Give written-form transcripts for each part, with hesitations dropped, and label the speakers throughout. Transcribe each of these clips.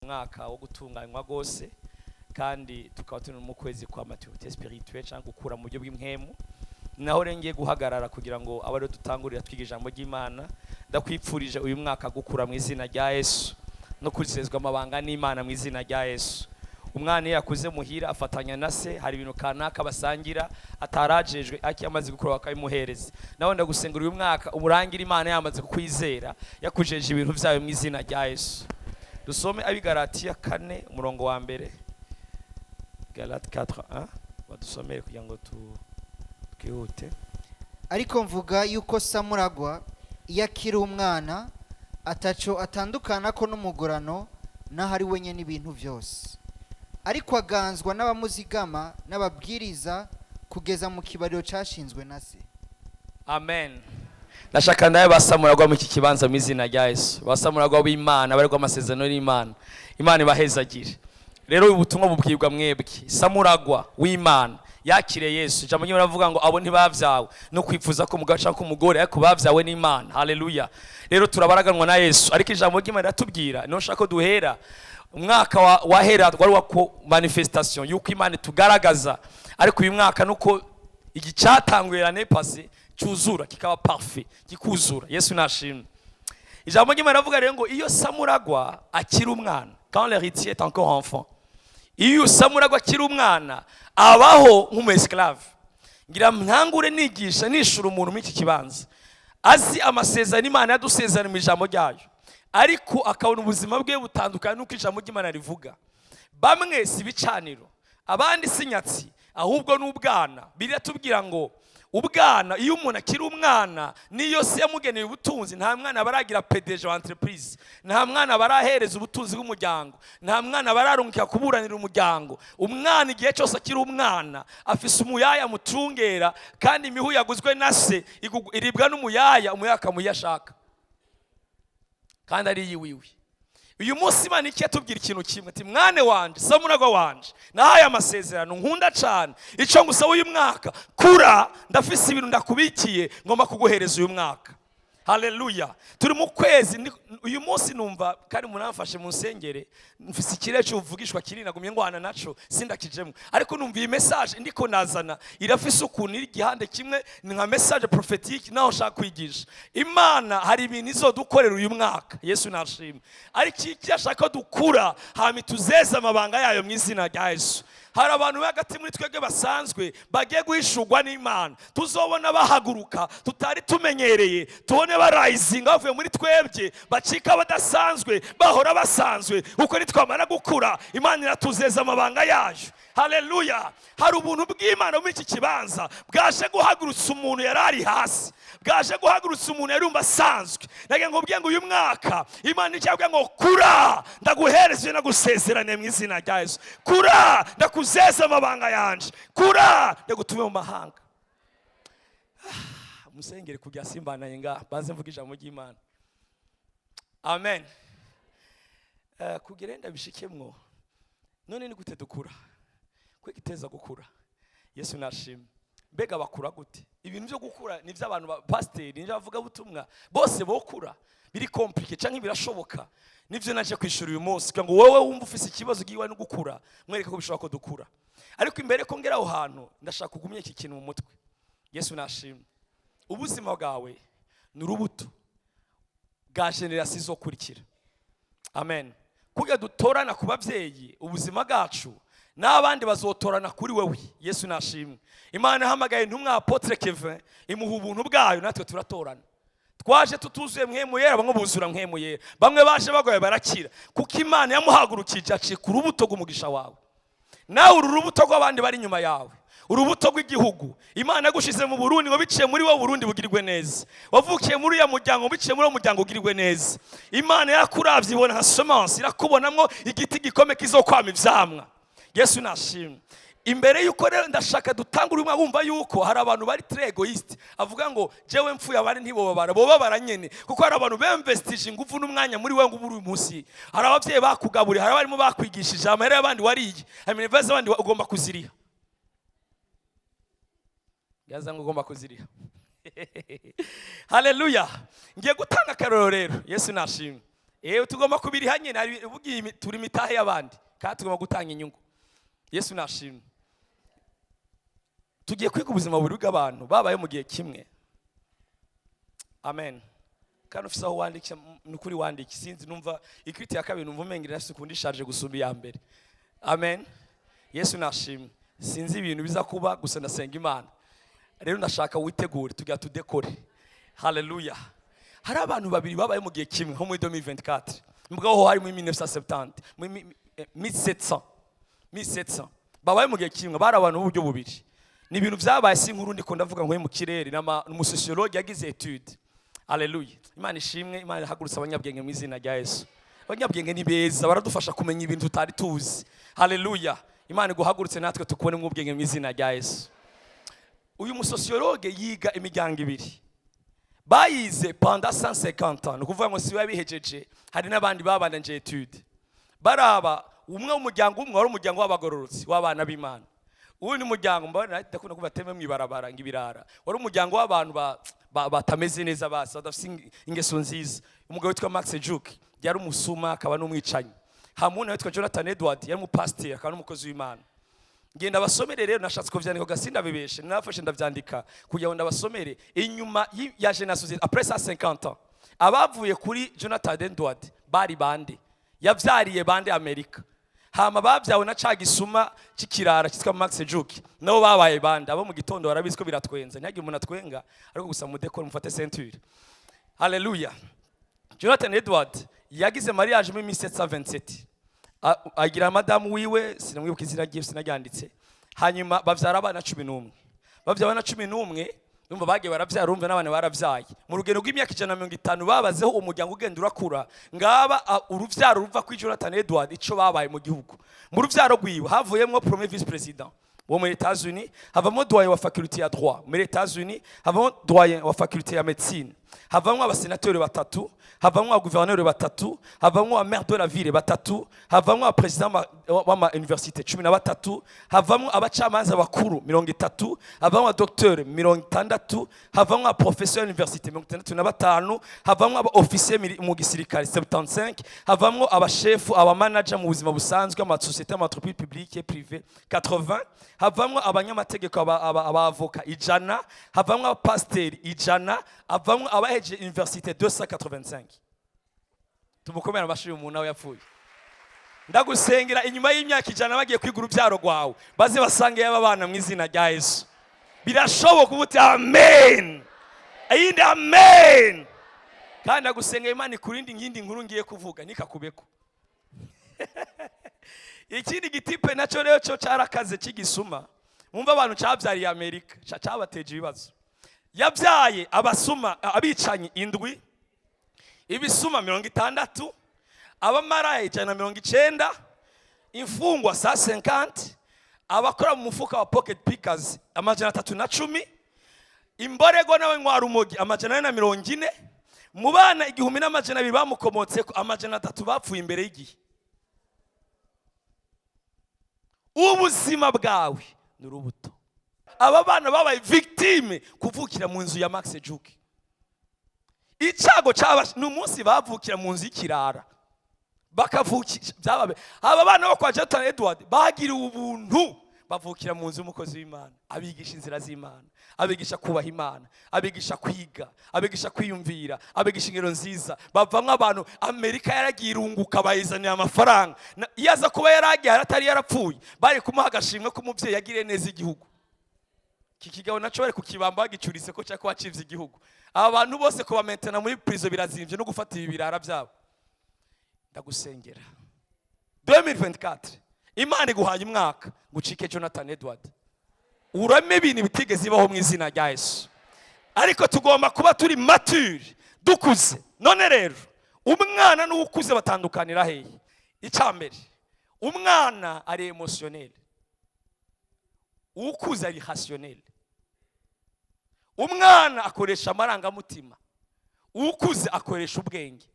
Speaker 1: Umwaka wo gutunganywa rwose, kandi tukaba turi mu kwezi kwa maturité spirituelle cyangwa gukura mu buryo bw'impwemu. Naho rero ngiye guhagarara kugira ngo abe ariho dutangurira twiga ijambo ry'Imana. Ndakwipfurije uyu mwaka gukura mu izina rya Yesu no kuzezwa amabanga n'Imana mu izina rya Yesu. Umwana iyo yakuze muhira afatanya na se, hari ibintu kanaka basangira atarajejwe, ariko amaze gukura bakabimuhereza. Nawe ndagusengera, uyu mwaka umurangire Imana yamaze kukwizera, yakujeje ibintu byayo mu izina rya Yesu. Dusome Abigaratiya 4, umurongo wa mbere, Galates 4:1, badusomere kugira ngo twihute.
Speaker 2: Ariko mvuga yuko samuragwa iyo akiri umwana ataco atandukana ko n'umugurano, naho ari wenyine ibintu byose, ariko aganzwa n'abamuzigama n'ababwiriza kugeza mu kibariro cashinzwe na se.
Speaker 1: Amen. Ndashaka ndaye basamuragwa mu iki kibanza mu izina rya Yesu, basamuragwa b'Imana, bariko amasezerano y'Imana. Imana ibahezagire. Rero ubu butumwa bubwirwa mwebwe samuragwa w'Imana yakire Yesu. Ijambo ry'Imana rivuga ngo abo ntibavyawe no kwifuza ko umugabo cyangwa umugore, ariko bavyawe n'Imana. Haleluya! Rero turabaraganwa na Yesu, ariko ijambo ry'Imana riratubwira, niho nshaka ko duhera. Umwaka wahera wari wa ko manifestation yuko Imana itugaragaza, ariko uyu mwaka nuko igicyatanguye l'année passée cyuzura, kikaba parfait, kikuzura. Yesu nashimwe. Ijambo ry'Imana rivuga rero ngo iyo samuragwa akiri umwana, quand l'héritier est encore enfant, iyo samuragwa akiri umwana abaho nk'umu esclave. Ngira ntangure nigisha nishura umuntu muri iki kibanza azi amasezerano Imana yadusezerana mu ijambo ryayo, ariko akabona ubuzima bwe butandukanye n'uko ijambo ry'Imana rivuga. Bamwe si ibicaniro, abandi si nyatsi, ahubwo ni ubwana. Biratubwira ngo ubwana, iyo umuntu akiri umwana, niyo se yamugeneye ubutunzi, nta mwana baragira PDG wa entreprise, nta mwana barahereza ubutunzi bw'umuryango, nta mwana bararungika kuburanira umuryango. Umwana igihe cyose akiri umwana afise umuyaya amucungera, kandi imihu yaguzwe na se iribwa n'umuyaya. Umuyaya akamuha iyo ashaka kandi ari iyiwiwe. Uyu munsi Imana iki yatubwira ikintu kimwe, ati: "Mwane wanje, samuragwa wanje, nahaye amasezerano nkunda cyane. Icyo ngusaba uyu mwaka, kura. Ndafise ibintu ndakubikiye, ngomba kuguhereza uyu mwaka." Haleluya! Turi mu kwezi uyu munsi numva kandi munamfashe mu nsengere, mfise ikirere cy'uvugishwa kinini nagumye ngwana naco, sindakijemo, ariko numva iyi message ndiko nazana irafise ukuntu iri igihande kimwe ni nka message prophétique. Naho nshaka kwigisha, Imana hari ibintu izodukorera uyu mwaka. Yesu nashimwe. Ariko icyo ashaka ko dukura, hama tuzeze amabanga yayo mu izina rya Yesu. Hari abantu bari hagati muri twebwe basanzwe bagiye guhishurwa n'Imana, tuzobona bahaguruka tutari tumenyereye, tubone barayizinga bavuye muri twebwe, bacika badasanzwe, bahora basanzwe, kuko nitwamara gukura Imana iratuzeza amabanga yayo. Haleluya! Hari ubuntu bw'Imana muri iki kibanza bwaje guhagurutsa umuntu yari ari hasi, bwaje guhagurutsa umuntu yari yumva asanzwe. Nagira ngo ubwiye ngo uyu mwaka Imana icyabwiye ngo: "Kura, ndaguhereza ibyo nagusezeraniye mu izina rya Yesu. Kura, ndakuzeza amabanga yanje. Kura, ndagutume mu mahanga." Musengere kugira simbanaye ngaha, banze mvuge ijambo ry'Imana. Amen. Kugira ndabishikemwo, none ni gute dukura? Kwigiteza gukura. Yesu nashimwe. Mbega bakura gute? Ibintu byo gukura ni iby'abantu ba pasiteri, ni iby'abavugabutumwa bose bokura? Biri compliqué canke birashoboka? Nivyo naje kwishura uyu munsi, kugira ngo wowe wumva ufise ikibazo giwe no gukura, mwereke ko bishoboka ko dukura. Ariko imbere ko ngera aho hantu, ndashaka kugumya iki kintu mu mutwe. Yesu nashimwe. Ubuzima bwawe ni urubuto bwa génération izokurikira. Amen. Kugira dutorana ku babyeyi ubuzima bwacu, n'abandi bazotorana kuri wewe. Yesu nashimwe. Imana ihamagaye intumwa apôtre Kevin, imuha ubuntu bwayo, natwe turatorana. Twaje tutuzuye Mpwemu Yera, bamwe buzura Mpwemu Yera, bamwe baje bagoye barakira, kuko Imana yamuhagurukije acika urubuto rw'umugisha wawe. Nawe uru rubuto rw'abandi bari inyuma yawe, urubuto rw'igihugu. Imana yagushize mu Burundi ngo biciye muri wowe Burundi bugirirwe neza. Wavukiye muri uriya muryango, biciye muri uwo muryango ugirirwe neza. Imana yakuravye ibona nka semence, irakubonamwo igiti gikome kizokwama ivyamwa. Yesu nashimwe. Imbere yuko rero ndashaka dutangure umwaka wumva yuko hari abantu bari très égoïste, avuga ngo jewe mfuye abandi ntibobabara. Bobabara nyene, kuko hari abantu bemvestije ingufu n'umwanya muri wewe ngo ubure. Uyu munsi hari abavyeyi bakugaburiye, hari abarimu bakwigishije, amahera y'abandi wariye, hari minerval z'abandi ugomba kuziriha. Yaza ngo ugomba kuziriha. Haleluya! Ngiye gutanga akarorero rero. Yesu nashimwe. Ewe, tugomba kubiriha nyine. Ubugiye turi imitahe y'abandi kandi tugomba gutanga inyungu. Yesu nashimwe. Tugiye kwiga ubuzima bubiri bw'abantu babaye mu gihe kimwe. Amen. Kandi ufise aho wandika, ni ukuri wandika. Sinzi, numva ikwiti ya kabiri, numva umenga irafise ukundi ishaje gusumba iya mbere. Amen. Yesu nashimwe. Sinzi ibintu biza kuba, gusa ndasenga Imana. Rero ndashaka witegure, tugira tudekore. Haleluya. Hari abantu babiri babaye mu gihe kimwe nko muri 2024, mugabo ho hari muri 1970, muri 1700, 1700. Babaye mu gihe kimwe, bari abantu b'uburyo bubiri. Ni ibintu byabaye, si inkuru ndiko ndavuga ngo mu kirere, n'ama umusociologue yagize étude. Haleluya. Imana ishimwe. Imana ihagurutse abanyabwenge mu izina rya Yesu. Abanyabwenge ni beza, baradufasha kumenya ibintu tutari tuzi. Haleluya. Imana iguhagurutse natwe tukubone mu ubwenge mu izina rya Yesu. Uyu musociologue yiga imiryango ibiri bayize pendant 150 ans. Ni ukuvuga ngo si we yabihejeje, hari n'abandi babandanje étude. Baraba umwe, umuryango umwe wari umuryango w'abagororotsi, w'abana b'Imana. Uwundi muryango, mbona ndakunda kuba bateme mw'ibarabara ngo ibirara, wari umuryango w'abantu batameze neza, basi badafite ingeso nziza. Umugabo witwa Max Juke yari umusuma akaba n'umwicanyi. Hamwe witwa Jonathan Edward yari umupasiteri akaba n'umukozi w'Imana. Ngenda basomere rero, nashatse kuvyandika gasinda bibeshe, nafashe ndavyandika kugira ngo ndabasomere. Inyuma ya génération, après 150 ans, abavuye kuri Jonathan Edward bari bande? Yavyariye bande Amerika? Hama babyawe na ca gisuma c'ikirara cyitwa Max Juke nabo babaye bande? Abo mu gitondo barabizi ko biratwenza, ntihagire umuntu atwenga, ariko gusa mudekore, mufate ceinture. Haleluya. Jonathan Edward yagize mariage muri 1727, agira madamu wiwe, sinamwibuka izina ryiwe, sinaryanditse. Hanyuma bavyara abana 11. Bavyara abana 11. Urumva bagiye baravyara, urumva n'abana baravyaye mu rugendo rw'imyaka 150. Babazeho, umuryango ugenda urakura. Ngaba uruvyaro ruva kuri Jonathan Edward, ico babaye mu gihugu. Mu ruvyaro rwiwe havuyemwo premier vice président wo muri États-Unis, havamo doyen wa faculté ya droit muri États-Unis, havamo doyen wa faculté ya médecine, havamo abasenateri batatu, havamo abaguverineri batatu, havamo aba maire de la ville batatu, havamo abaperezida w'ama université 13, havamo abacamanza bakuru 30, havamo abadokiteri 60, havamo abaprofesseur université 65, havamo aba officier mu gisirikare 75, havamo abashefu, abamanager mu buzima busanzwe, amasosiyete, ama entreprise publique et privé 80, havamo abanyamategeko, abavoka 100, havamo abapasiteri 100, havamo abahejeje université 285. Tumukomere amashyi uyu muntu nawe yapfuye. Ndagusengera, inyuma y'imyaka 100 bagiye kwiga urubyaro rwawe, baze basange yaba bana mu izina rya Yesu. Birashoboka. Uba uti amen, ayindi amen. Kandi ndagusengera, Imana ikurinde iyindi nkuru ngiye kuvuga ntikakubeko. Ikindi gitipe nacyo rero cyo cyarakaze cy'igisuma. Mwumva abantu cyabyariye Amerika, cyabateje ibibazo. Yabyaye abasuma, abicanyi indwi, ibisuma 60, abamaraya 190, imfungwa 150, abakora mu mufuka wa pocket pickers 310, imborego n'abanywarumogi 440. Mu bana 1200 bamukomotseko, 300 bapfuye imbere y'igihe. Ubuzima bwawe ni urubuto. Aba bana babaye victime kuvukira mu nzu ya Max Juke. Icyago cyaba ni umunsi bavukira mu nzu y'ikirara, bakavukira byababe. Aba bana bo kwa Jonathan Edward bagiriwe ubuntu, bavukira mu nzu y'umukozi w'Imana, abigisha inzira z'Imana, abigisha kubaha Imana, abigisha kwiga, abigisha kwiyumvira, abigisha ingero nziza. Bavamwo abantu Amerika yaragiye irunguka, bayizaniye amafaranga. Iyo aza kuba yaragiye atari yarapfuye, bari kumuha agashimwe k'umubyeyi yagiriye neza igihugu. Iki kigabo nacyo bari kukibamba bagicuritse ko cyangwa wacivye igihugu. Aba bantu bose kubamentena muri prison birazimvye no gufata ibi birara byabo. Ndagusengera, 2024 Imana iguhaye umwaka ngo ucike Jonathan Edward, urame ibintu bitigeze bibaho mu izina rya Yesu. Ariko tugomba kuba turi mature, dukuze. None rero umwana n'uwukuze batandukanira hehe? Icya mbere, umwana ari émotionnel, uwukuze ari rationnel. Umwana akoresha amarangamutima, uwukuze akoresha ubwenge.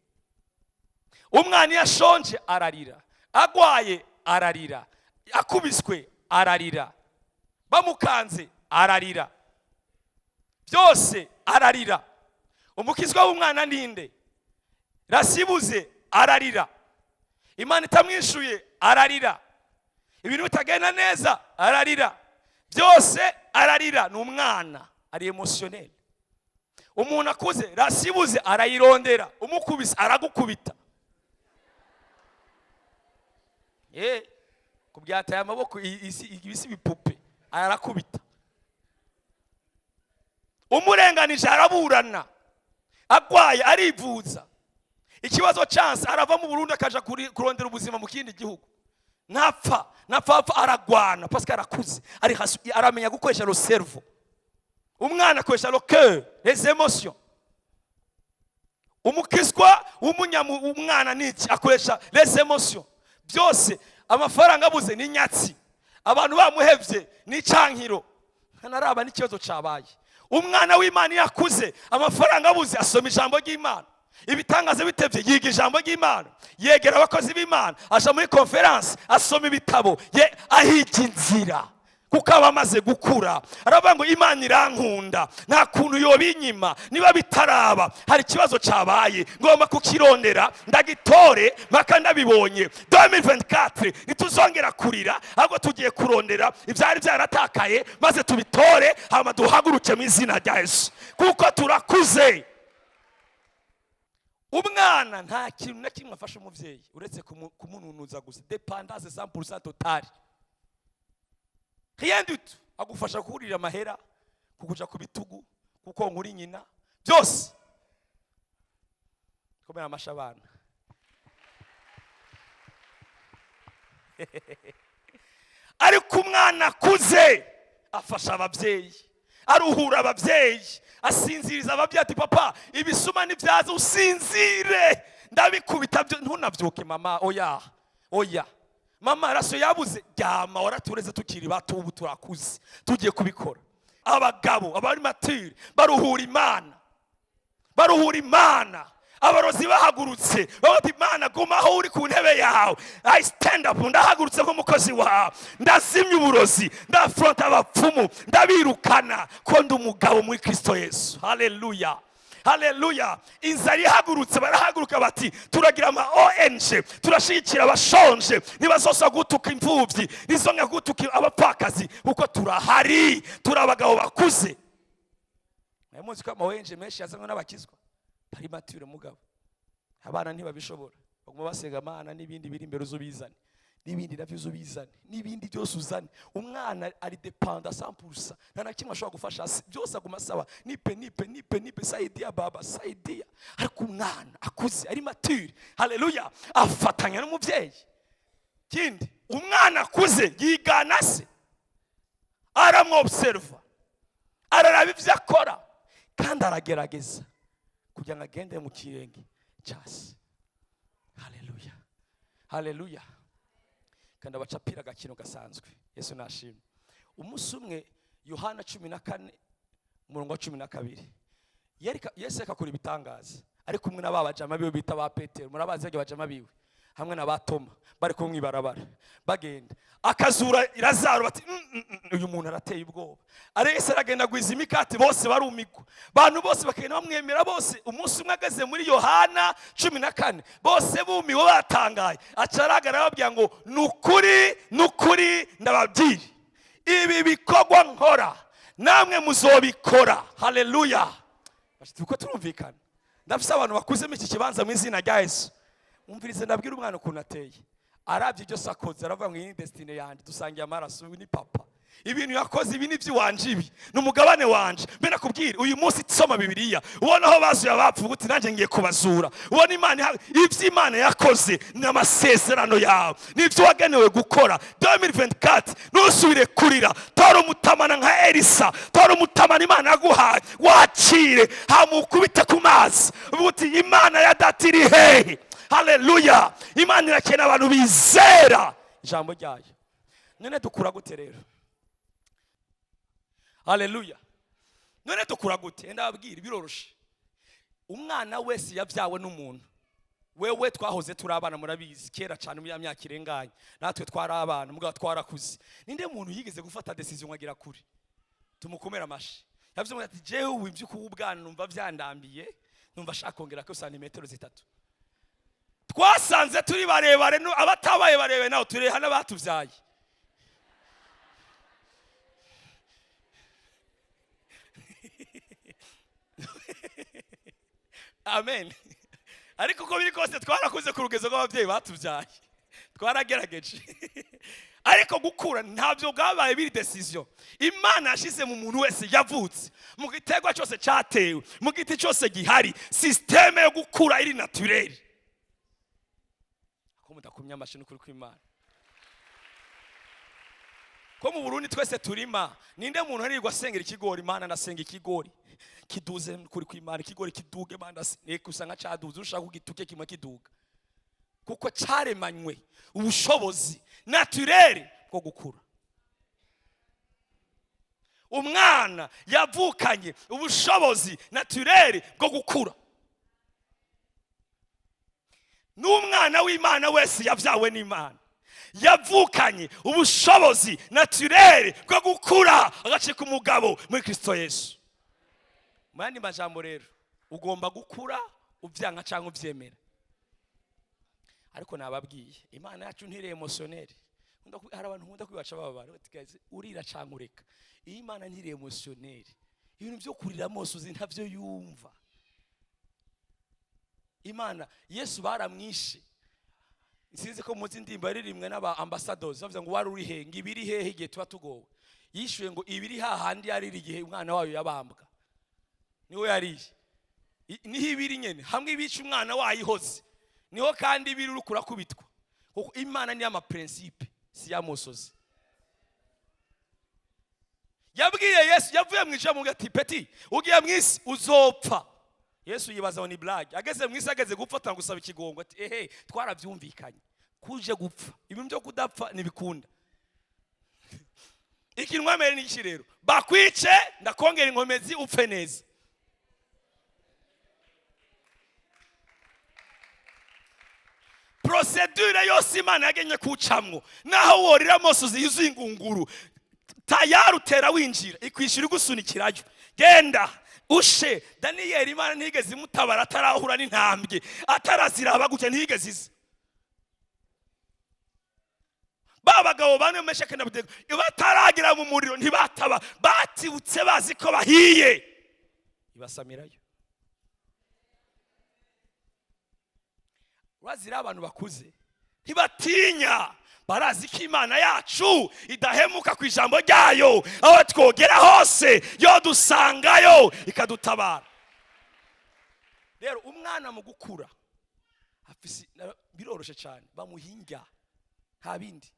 Speaker 1: Umwana iyo ashonje ararira, agwaye ararira, akubiswe ararira, bamukanze ararira, byose ararira. Umukizwa w'umwana ninde? Rasibuze. ararira, Imana itamwishuye ararira, ibintu bitagenda neza ararira, byose ararira. Ni umwana, ari émotionnel. Umuntu akuze, rasibuze arayirondera, umukubise aragukubita. Kubyataye amaboko ibisi bipupe arakubita. Umurenganije araburana, agwaye arivuza. Ikibazo chance arava mu Burundi akaja kurondera ubuzima mu kindi gihugu. Ntapfa, ntapfa, aragwana parce que arakuze, ari aramenya gukoresha le cerveau. Umwana akoresha le cœur, les émotions. Umukizwa umwana niki akoresha les émotions. Byose amafaranga abuze ni nyatsi, abantu bamuhevye ni cankiro, ntanaraba n'ikibazo cabaye. Umwana w'Imana iyo akuze, amafaranga abuze asoma ijambo ry'Imana, ibitangaza bitevye yiga ijambo ry'Imana, yegera abakozi b'Imana, aja muri conférence, asoma ibitabo, ye ahiga inzira, kuko aba amaze gukura. Aravuga ngo Imana irankunda, nta kuntu yobinyima. Niba bitaraba, hari ikibazo cyabaye, ngomba kukirondera ndagitore mpaka ndabibonye. 2024 ntituzongera kurira, ahubwo tugiye kurondera ibyari byaratakaye maze tubitore, hama duhaguruke mu izina rya Yesu, kuko turakuze. Umwana nta kintu na kimwe afasha umubyeyi uretse kumununuza gusa, dépendance 100% totale, rien du tout. Agufasha kurira amahera, kukuja ku bitugu, kuko nkuri nyina, byose. Komera amasha abana. Ariko umwana akuze afasha ababyeyi, aruhura ababyeyi, asinziriza ababyeyi, ati papa ibisuma nibyaza usinzire, ndabikubita ntunabyuke mama, oya oya mama, raso yabuze, ryama, waratureze tukiri bato, ubu turakuze tugiye kubikora. Abagabo abari matire baruhura Imana, baruhura Imana. Abarozi bahagurutse bavuga Imana guma aho uri ku ntebe yawe, I stand up, ndahagurutse nk'umukozi wawe, ndazimya uburozi, ndafronta abapfumu, ndabirukana, ko ndi umugabo muri Kristo Yesu. Haleluya, haleluya. Inzara ihagurutse barahaguruka bati turagira ama ONG, turashigikira abashonje, ntibazosa gutuka imfubyi, ntizongera gutuka abapfakazi, kuko turahari, turi abagabo bakuze. Muzi ko ama ONG menshi yazanywe n'abakizwa ari mature. Mugabo abana ntibabishobora, baguma basenga Amana n'ibindi biri imbere uzubizane, n'ibindi navyo uzubizane, n'ibindi byose uzane. Umwana ari dépendant 100%, nta na kimwe ashobora gufasha, byose aguma asaba nipe nipe nipe nipe, saidia baba, saidia. Ariko umwana akuze ari mature, haleluya, afatanya n'umubyeyi. Kindi, umwana akuze yigana se, aramwobserva, araraba ibyo akora, kandi aragerageza kugira ngo agende mu kirenge cya se. Haleluya, haleluya. Kandi abacapira agakino gasanzwe. Yesu nashimwe. Umunsi umwe, Yohana 14 umurongo wa 12, Yesu akakora ibitangaza ari kumwe na ba bajama biwe bita ba Petero, murabazi barya bajama biwe, hamwe na ba Toma, bari kumwe ibarabara bagenda, akazura Lazaro, bati uyu muntu arateye ubwoba. Ari Yesu aragenda agwiza imikati, bose barumigwa, abantu bose bakagenda bamwemera bose. Umunsi umwe ageze muri Yohana 14, bose bumiwe batangaye, aca arahagarara ababwira ngo nukuri nukuri ndababwira, ibi bikorwa nkora namwe muzobikora. Haleluya. Tuko turumvikana? Ndafise abantu bakuzemo iki kibanza mu izina rya Yesu. Umvirize ndabwira umwana ukuntu ateye. Arabye ibyo sakoze aravuga ngo iyi ni destinée yanjye, dusangiye amaraso, uyu ni papa, ibintu yakoze ibi ni iby'iwanje, ibi ni umugabane wanje. Mbe nakubwira, uyu munsi soma Bibiliya, ubona aho bazuye abapfu, uti nanjye ngiye kubazura. Ubona Imana, ibyo Imana yakoze ni amasezerano yawe, ni ibyo wagenewe gukora. 2024 ntusubire kurira. Tora umutamana nka Elisa, tora umutamana Imana yaguhaye, wakire, hamukubite ku mazi, uvuga uti Imana ya data iri hehe? Haleluya. Imana irakeneye abantu bizera ijambo ryayo. None dukura gute rero? Haleluya. None dukura gute? Ndababwira, biroroshe. Umwana wese yabyawe n'umuntu, wewe twahoze turi abana, murabizi, kera cyane muri ya myaka irenganye natwe twari abana, mugabo twarakuze. Ninde muntu yigeze gufata décision agira kure? Tumukomera amashi. Yavuze ngo ati jewe ubu ibyo kuba ubwana numva byandambiye, numva ashaka kongera ko santimetero 3. Twasanze turi barebare, abatabaye barebare nawe tureha n'abatubyaye. Amen. Ariko uko biri kose twarakuze ku rugezo rw'ababyeyi batubyaye, twaragerageje. Ariko gukura ntabyo bwabaye biri decision Imana yashyize mu muntu wese yavutse, mu giterwa cyose cyatewe, mu giti cyose gihari, système yo gukura iri naturelle. Ko mudakumya amashyi n'ukuri kw'Imana. Ko mu Burundi twese turima, ninde muntu arirwa asengera ikigori? Imana ndasenga ikigori kiduze kuri kw'Imana, ikigori kiduge, Imana usanga caduze, ushaka kugituke kimwe kiduga, kuko caremanywe ubushobozi naturelle bwo gukura. Umwana yavukanye ubushobozi naturelle bwo gukura. N'umwana w'Imana wese yavyawe n'Imana yavukanye ubushobozi naturelle bwo gukura, agacika umugabo muri Kristo Yesu. Mu yandi majambo rero, ugomba gukura uvyanka canke uvyemera. Ariko nababwiye, Imana yacu ntiri émotionnelle. Hari abantu nkunda kwibaca bababara, bati, guys, urira canke ureka. Iyi Imana ntiri émotionnelle. Ibintu vyo kurira mose uzi ntavyo yumva. Imana, Yesu baramwishe. Sinzi ko muzi indirimbo yaririmbwe n'aba ambassadors, bavuze ngo wari uri he, ngo ibiri hehe igihe tuba tugowe. Yishuye ngo ibiri hahandi yariri igihe umwana wayo yabambwa, niwe yariye. Niho ibiri nyene hamwe ibica umwana wayo ihoze, niho kandi ibiri uri kurakubitwa. Kuko Imana ni ama principe, si ya musozi. Yabwiye Yesu yavuye mu ijambo ati petit, ugiye mu isi uzopfa. Yesu yibaza ngo ni blague. Ageze mu isi, ageze gupfa, atanga gusaba ikigongo ati ehe, twarabyumvikanye kuje gupfa, ibintu byo kudapfa ntibikunda. Ikintu mwemere ni iki rero? Bakwice ndakongera inkomezi upfe neza. Procedure yose Imana yagenye kucamwo, naho worira mose uzizuye ingunguru, tayari utera winjira, ikwishyura igusunikirayo, genda ushe. Daniyeli Imana ntiyigeze imutabara atarahura n'intambwe, ataraziraba gutya, ntiyigeze iza. Ba bagabo bane Meshaki na Abedenego bataragira mu muriro ntibataba, batibutse bazi ko bahiye, ibasamirayo. Urazira abantu bakuze ntibatinya, barazi ko Imana yacu idahemuka ku ijambo ryayo, aho twogera hose yo dusangayo ikadutabara. Rero umwana mu gukura afise, biroroshe cyane, bamuhinga nta bindi,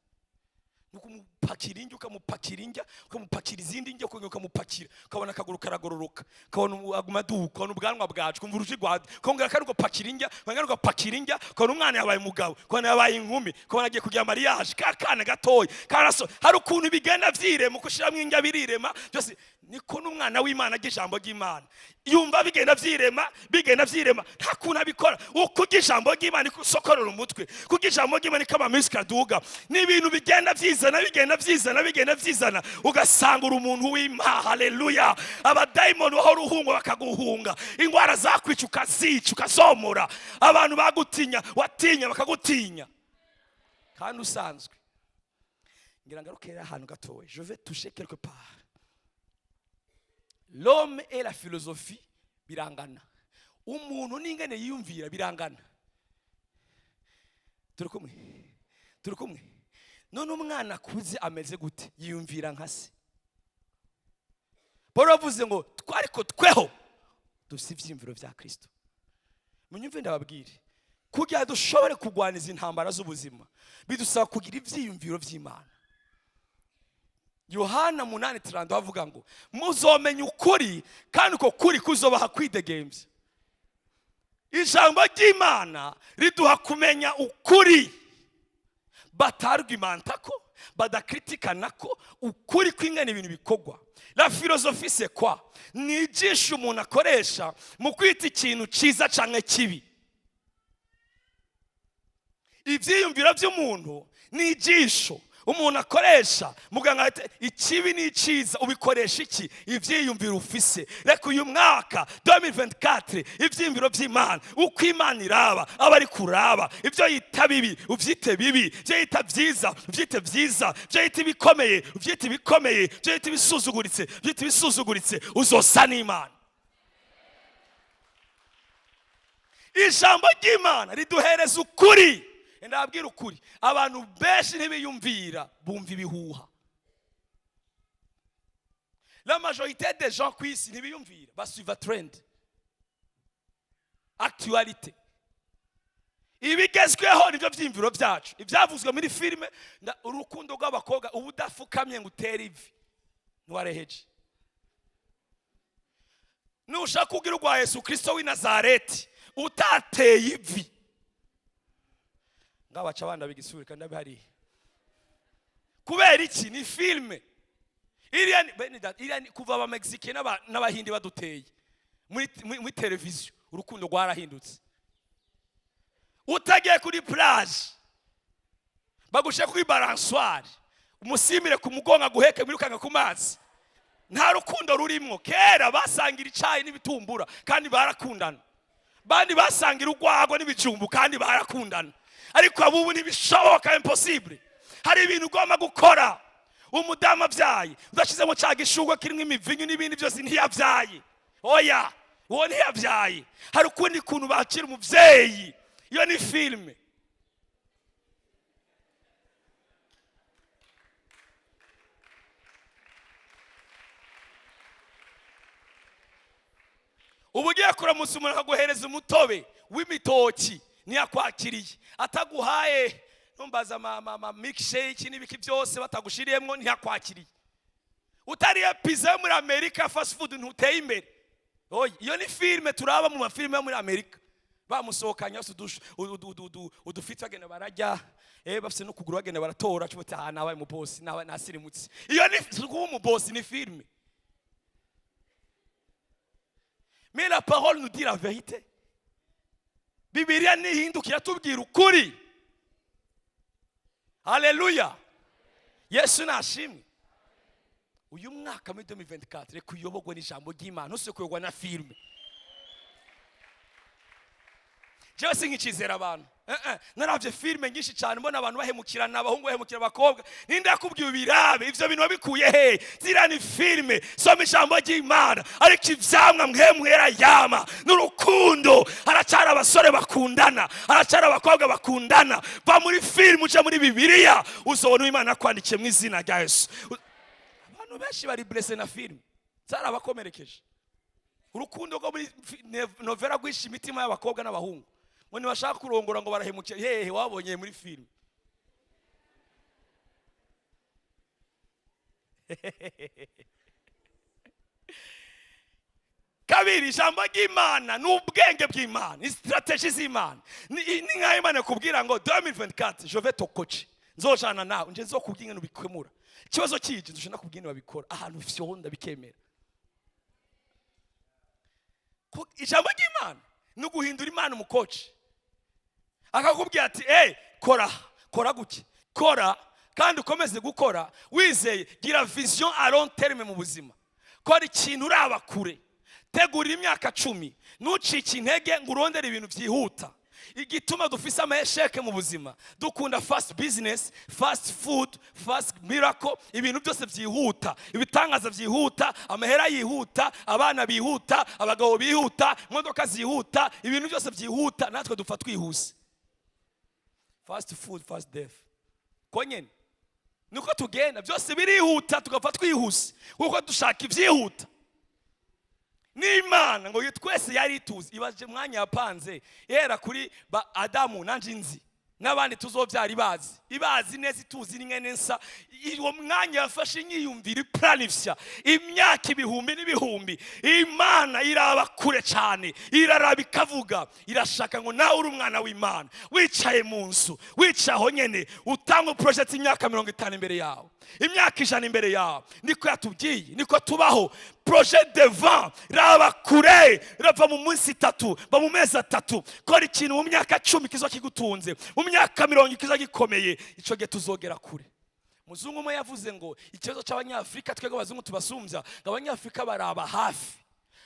Speaker 1: ni ukumupakira indyo, ukamupakira indya, ukamupakira izindi ndyo, ukongera ukamupakira, ukabona akaguru karagororoka, ukabona aguma aduka, ukabona ubwanwa bwacu, ukumva uruji rwawe, ukongera kandi ugapakira indya, ukongera ugapakira indya, ukabona umwana yabaye umugabo, ukabona yabaye inkumi, ukabona agiye kugira mariage, ka kana gatoya karaso. Hari ukuntu bigenda vyirema, uko ushiramwo indya birirema byose. Niko n'umwana w'Imana arya ijambo ry'Imana, yumva bigenda vyirema, bigenda vyirema, nta kuntu abikora. Uko urya ijambo ry'Imana niko usokorora umutwe, kurya ijambo ry'Imana niko amamisika aduga. Ni ibintu bigenda vyizana, bigenda vyizana, bigenda vyizana, ugasanga uri umuntu w'Imana. Haleluya! Abadayimoni bahora uhunga bakaguhunga, ingwara zakwica ukazica ukazomora, abantu bagutinya watinya bakagutinya, kandi usanzwe. Ngira ngaruke rero ahantu gatoya, je vais toucher quelque part. L'homme et la philosophie birangana, umuntu n'ingene yiyumvira birangana. Turi kumwe, turi kumwe. None umwana akuze ameze gute? Yiyumvira nka se. Paul yavuze ngo ariko tweho dufite ivyiyumviro vya Kristo. Munyumve ndababwire, kugira dushobore kurwana izi ntambara z'ubuzima bidusaba kugira ivyiyumviro vy'Imana. Yohana 8:30 avuga ngo muzomenya ukuri kandi uko kuri kuzobaha kwidegemvya. Ijambo ry'Imana riduha kumenya ukuri, batarwimanta ko badakritikana ko ukuri kw'ingene ibintu bikorwa. La philosophie c'est quoi? Ni ijisho umuntu akoresha mu kwita ikintu ciza canke kibi. Ivyiyumviro vy'umuntu ni ijisho Umuntu akoresha muganga ati ikibi n'iciza. Ubikoresha iki? Ivyiyumviro ufise. Reka uyu mwaka 2024, ivyiyumviro vy'Imana, uko Imana iraba aba ari kuraba. Ivyo yita bibi uvyite bibi, ivyo yita vyiza uvyite vyiza, ivyo yita ibikomeye uvyite ibikomeye, ivyo yita ibisuzuguritse uvyite ibisuzuguritse. Uzosa n'Imana. Ijambo ry'Imana riduhereza ukuri. Ndababwira ukuri, abantu benshi ntibiyumvira, bumva ibihuha. La majorité des gens ku isi ntibiyumvira, basuiva trend, actualité, ibigezweho nibyo byiyumviro byacu, ibyavuzwe muri filime. Urukundo rw'abakobwa, uba udafukamye ngo utere ivi ntiwareheje. Nushaka kugira urwa Yesu Kirisito w'i Nazareti utateye ivi, ngabaca abana bigisubira kandi abihariye. Kubera iki? Ni filime iriya. Bene data, iriya ni kuva Abamegizike n'Abahindi baduteye muri televiziyo, urukundo rwarahindutse. Utagiye kuri plage, bagushe kuri balançoire, umusimire ku mugongo, aguheke wirukanga ku mazi, nta rukundo rurimwo. Kera basangira icayi n'ibitumbura kandi barakundana, bandi basangira urwagwa n'ibijumbu kandi barakundana. Ariko abubu ntibishoboka, impossible. Hari ibintu ugomba gukora. Umudamu abyaye, udashyizemo cya gishugwe kirimo imivinyu n'ibindi byose, ntiyabyaye. Oya, uwo ntiyabyaye. Hari ukundi kuntu bakira umubyeyi. Iyo ni filime. Uba ugiye kuramutsa umuntu, akaguhereza umutobe w'imitoki, ntiyakwakiriye. Ataguhaye, ntumbaza, ama milkshake n'ibiki byose batagushiriyemo, ntiyakwakiriye. Utariye pizza yo muri Amerika, fast food, ntuteye imbere. Oya, iyo ni filime turaba mu mafilime yo muri Amerika. Bamusohokanye bafite udufite, bagenda barajya, bafite n'ukuguru, bagenda baratora cyo. Aha nabaye umubosi, nabaye nasirimutse. Iyo ni si kuba umubosi, ni filime. Mais la parole nous dit la vérité. Bibiliya nihindukira, tubwira ukuri. Haleluya, Yesu nashimwe. Uyu mwaka muri 2024, reka uyoborwe n'ijambo ry'Imana, ntuse kuyoborwa na filime. Jewe sinkicizera abantu. Naravye filime nyinshi cyane, mbona abantu bahemukirana, abahungu bahemukira abakobwa. Ninde yakubwiye ubirabe? Ivyo bintu wabikuye he? Ziriya ni filime. Soma ijambo ry'Imana. Ariko ivyamwa mwemwera yama n'urukundo. Haracyari abasore bakundana, haracyari abakobwa bakundana. Va muri filime uje muri Bibiliya, uzobona Imana yakwandikiye mu izina rya Yesu. Abantu benshi bari blessé na filime, zarabakomerekeje. Urukundo rwo muri novela rwishe imitima y'abakobwa n'abahungu, ngo ntibashaka kurongora, ngo barahemukira. Hehe wabonye muri filime? Kabiri, ijambo ry'Imana ni ubwenge bw'Imana, ni stratégie z'Imana. Ni nk'aho Imana ikubwira ngo 2024, je vais te coacher, nzojana nawe, nje nzokubwira ingene ubikemura. Ikibazo kije, nzoja nakubwira ingene babikora, ahantu fyonda bikemera. Ijambo ry'Imana ni uguhindura Imana umukoci, akakubwira ati: "Hey, kora, kora gutya, kora kandi ukomeze gukora wizeye. Gira vision à long terme mu buzima. Kora ikintu uraba kure, tegurira imyaka 10, ntucike intege ngo urondere ibintu byihuta." Igituma dufise ama échecs mu buzima, dukunda fast business, fast food, fast miracle, ibintu byose byihuta, ibitangaza byihuta, amahera yihuta, abana bihuta, abagabo bihuta, imodoka zihuta, ibintu byose byihuta. Natwe dupfa twihuse. Fast food, fast death. Ko nyene niko tugenda, byose birihuta, tugapfa twihuse kuko dushaka ibyihuta. N'Imana ngo twese yari ituzi, ibaje mwanya yapanze ihera kuri ba Adamu, nanje nzi n'abandi tuzobyara, ibazi, ibazi neza, ituzi n'ingene nsa. Uwo mwanya yafashe inyiyumvira, iplanifya imyaka ibihumbi n'ibihumbi. Imana iraba kure cyane, iraraba ikavuga, irashaka ngo nawe uri umwana w'Imana, wicaye mu nzu, wicaye aho nyene, utanga projet imyaka 50 imbere yawe, imyaka 100 imbere yawe. Niko yatubwiye, niko tubaho. Projet devant, raba kure, rava mu minsi 3, ba mu mezi 3, kora ikintu mu myaka 10 kizo kigutunze, mu myaka 70 kizo gikomeye. Icyo gihe tuzogera kure. Muzungu umwe yavuze ngo ikibazo cy'Abanyafurika, twebwe abazungu tubasumbya, ngo Abanyafurika baraba hafi,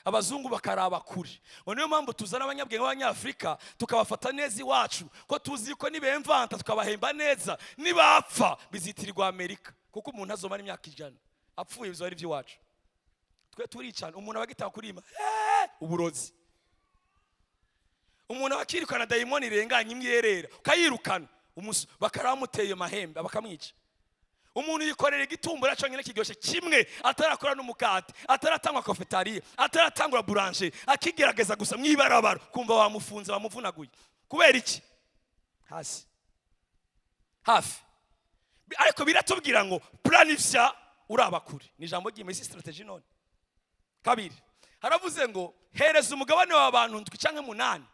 Speaker 1: abazungu bakaraba kure. Ngo niyo mpamvu tuzana abanyabwenge b'Abanyafurika tukabafata neza iwacu, ko tuzi ko nibemvanta tukabahemba neza, nibapfa bizitirirwa Amerika, kuko umuntu azomara imyaka 100 apfuye bizoba ari iby'iwacu. Twe turicana, umuntu aba agitanga kurima uburozi, umuntu aba akirukana dayimoni irenganya imwe yerera ukayirukana, bakaramuteye amahembe bakamwica. Umuntu yikorera igitumbura cyonyine kiryoshye kimwe, atarakora n'umukate, ataratangwa cafétéria, ataratangura boulangerie, akigerageza gusa mwibarabara, kumva bamufunze, bamuvunaguye. Kubera iki? Hasi hafi. Ariko biratubwira ngo planifya uraba kure, ni ijambo ry'Imana, isi stratégie. None kabiri haravuze ngo hereza umugabane w'abantu ndwi canke munani.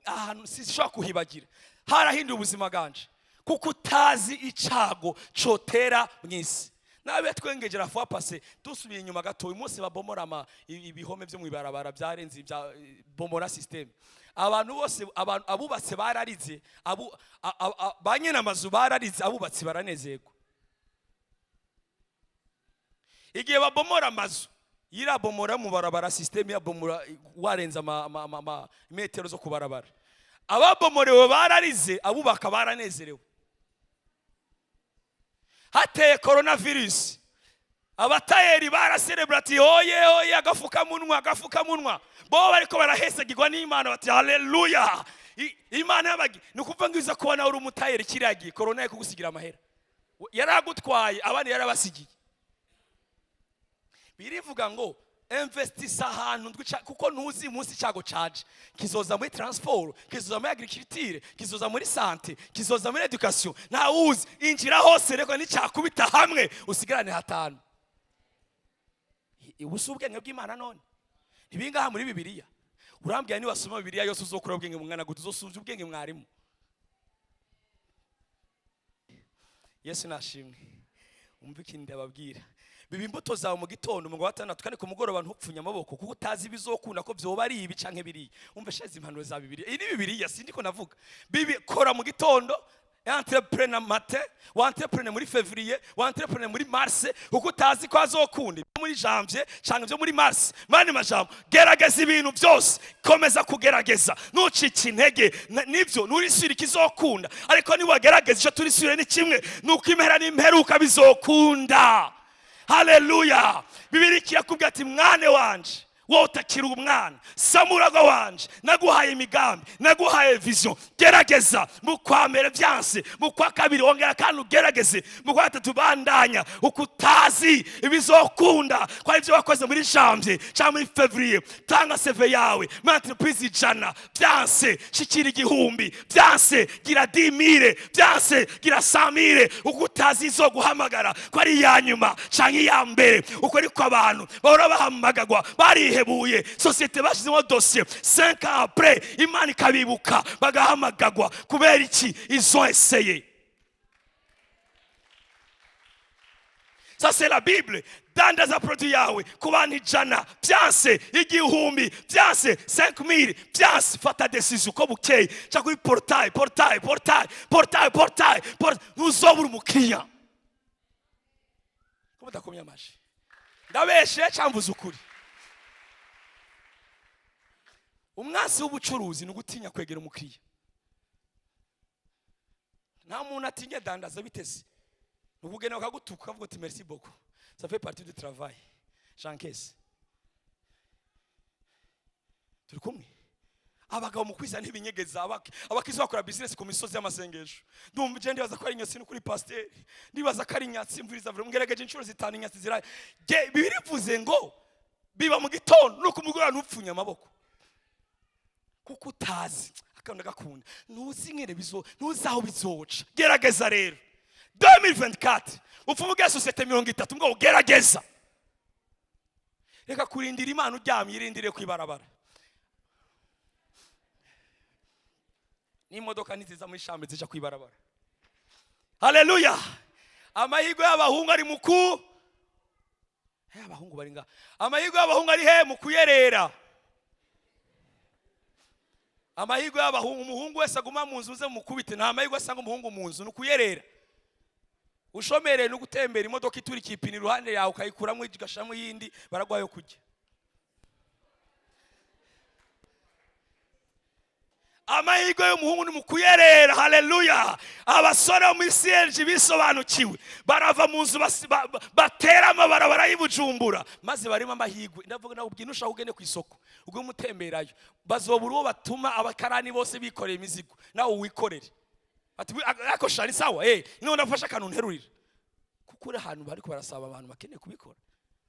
Speaker 1: Ahantu sishobora kuhibagira, harahinduye ubuzima bwanje, kuko utazi icago cotera mw'isi. Nabe twengegera fois passée, dusubiye inyuma gato, uyu munsi babomora ibihome byo mwibarabara byarenze ibya bomora system. Abantu bose, abantu abubatse bararize, abu ba nyene amazu bararize, abubatsi baranezerwa. Igihe babomora amazu, yirabomora mu barabara, system yabomora warenze ama metero zo kubarabara. Ababomorewe bararize, abubaka baranezerewe. Hateye coronavirus, abatayeri baraserebura ati oye oye, agafukamunwa, agafukamunwa. Bo bariko barahesagirwa n'Imana bati haleluya. Imana yabagi ni ukuvuga ngo iza kubona uri umutayeri kiriya gihe corona yo kugusigira amahera yaragutwaye, abandi yarabasigiye. Birivuga ngo investisa ahantu kuko ntuzi munsi icyago caje kizoza muri transport, kizoza muri agriculture, kizoza muri santé, kizoza muri éducation, ntawuzi. Injira hose reko nicyakubita hamwe usigarane hatanu. Ubu si ubwenge bw'Imana? None ntibingaha muri Bibiliya? Urambwira niwasoma Bibiliya yose uzokura ubwenge bungana gute? Uzosubya ubwenge mwarimu. Yesu nashimwe. Umva ikintu ndababwira: biba imbuto zawe mu gitondo, mu wa gatandatu, kandi ku mugoroba ntupfunye amaboko, kuko utazi ibizokunda ko vyoba ari ibi canke biriya. Umva sheze impanuro za Bibiliya, iyi ni Bibiliya, sindi ko navuga. Bibi kora mu gitondo, entreprendre matin, wa entreprendre muri février, wa entreprendre muri mars, kuko utazi ko azokunda ibyo muri janvier canke ibyo muri mars. Mani majambo, gerageza ibintu byose, komeza kugerageza, ntucike intege. Nivyo nurisubira ikizokunda, ariko niwagerageza icyo turisubire ni kimwe, nuko impera n'imperuka bizokunda. Haleluya! Bibiri kirakubwira ati mwane wanje, wowe utakiri umwana, samuraga wanje, naguhaye imigambi, naguhaye vision. Gerageza mu kwa mbere, byanse mu kwa kabiri wongera kandi ugerageze, mu kwa gatatu bandanya, uko utazi ibizokunda ko ari ibyo wakoze muri janvier cyangwa muri février. Tanga CV yawe muri entreprise 100, byanse shikira 1000, byanse gira 10 000, byanse gira 100 000, uko utazi izo guhamagara ko ari iya nyuma cyangwa iya mbere. Uko ariko abantu bahora bahamagagwa barihebuye, sosiyete bashyizemo dosiye 5 ans après, Imana ikabibuka bagahamagagwa. Kubera iki? Ils ont essayé. Ça, c'est la Bible. Dandaza produit yawe ku bantu 100, byanse 1000, byanse 5000, byanse fata décision uko bukeye, cyangwa kuri portail, portail, portail, portail, portail, portail, ntuzobura umukiriya. Ko mudakomye amashi, ndabeshe cyangwa mvuze ukuri? Umwansi w'ubucuruzi ni ugutinya kwegera umukiriya. Nta muntu atinya dandaza biteze, ni ukugenda bakagutuka ukavuga uti merci beaucoup, ça fait partie du travail, j'encaisse. Turi kumwe? Abagabo mu kwiza ntibinyegeza, abakristo bakora business ku misozi y'amasengesho. Ndumva je ndibaza ko ari inyatsi, no kuri pasiteri ndibaza ko ari inyatsi. Imvura iza, ngerageje inshuro zitanu, inyatsi ziraye. Bibiri bivuze ngo biba mu gitondo no ku mugoroba ntupfunye amaboko, kuko utazi akanda gakunda, ntuzi ingene bizo, ntuzi aho bizoca. Gerageza rero 2024 upfa sosiyete 30 ngo ugerageza. Reka kurindira Imana uryamye, irindire kwibarabara. N'imodoka ntiziza muri shambre, zija kwibarabara. Haleluya! Amahirwe y'abahungu ari muku abahungu bari ngaha. Amahirwe y'abahungu ari he? Mu kuyerera. Amahirwe y'abahungu, umuhungu wese aguma mu nzu uze mukubite. Nta mahirwe asanga umuhungu mu nzu, ni ukuyerera. Ushomereye no gutembera, imodoka iturika ipine iruhande yawe, ukayikuramo ugashiramo iyindi, baraguha yo kurya. Amahirwe y'umuhungu ni mu kuyerera. Haleluya! Abasore bo muri CLG bisobanukiwe barava mu nzu, batera amabarabara y'i Bujumbura, maze barimo amahirwe. Ndavuga nawe ubwira, ushaka ugende ku isoko ubwo umutemberayo, bazobura uwo batuma. Abakarani bose bikoreye imizigo, nawe wikorere. Ati: "Ako shari sawa, none nafashe akantu nterurira," kuko uri ahantu bariko barasaba abantu bakeneye kubikora,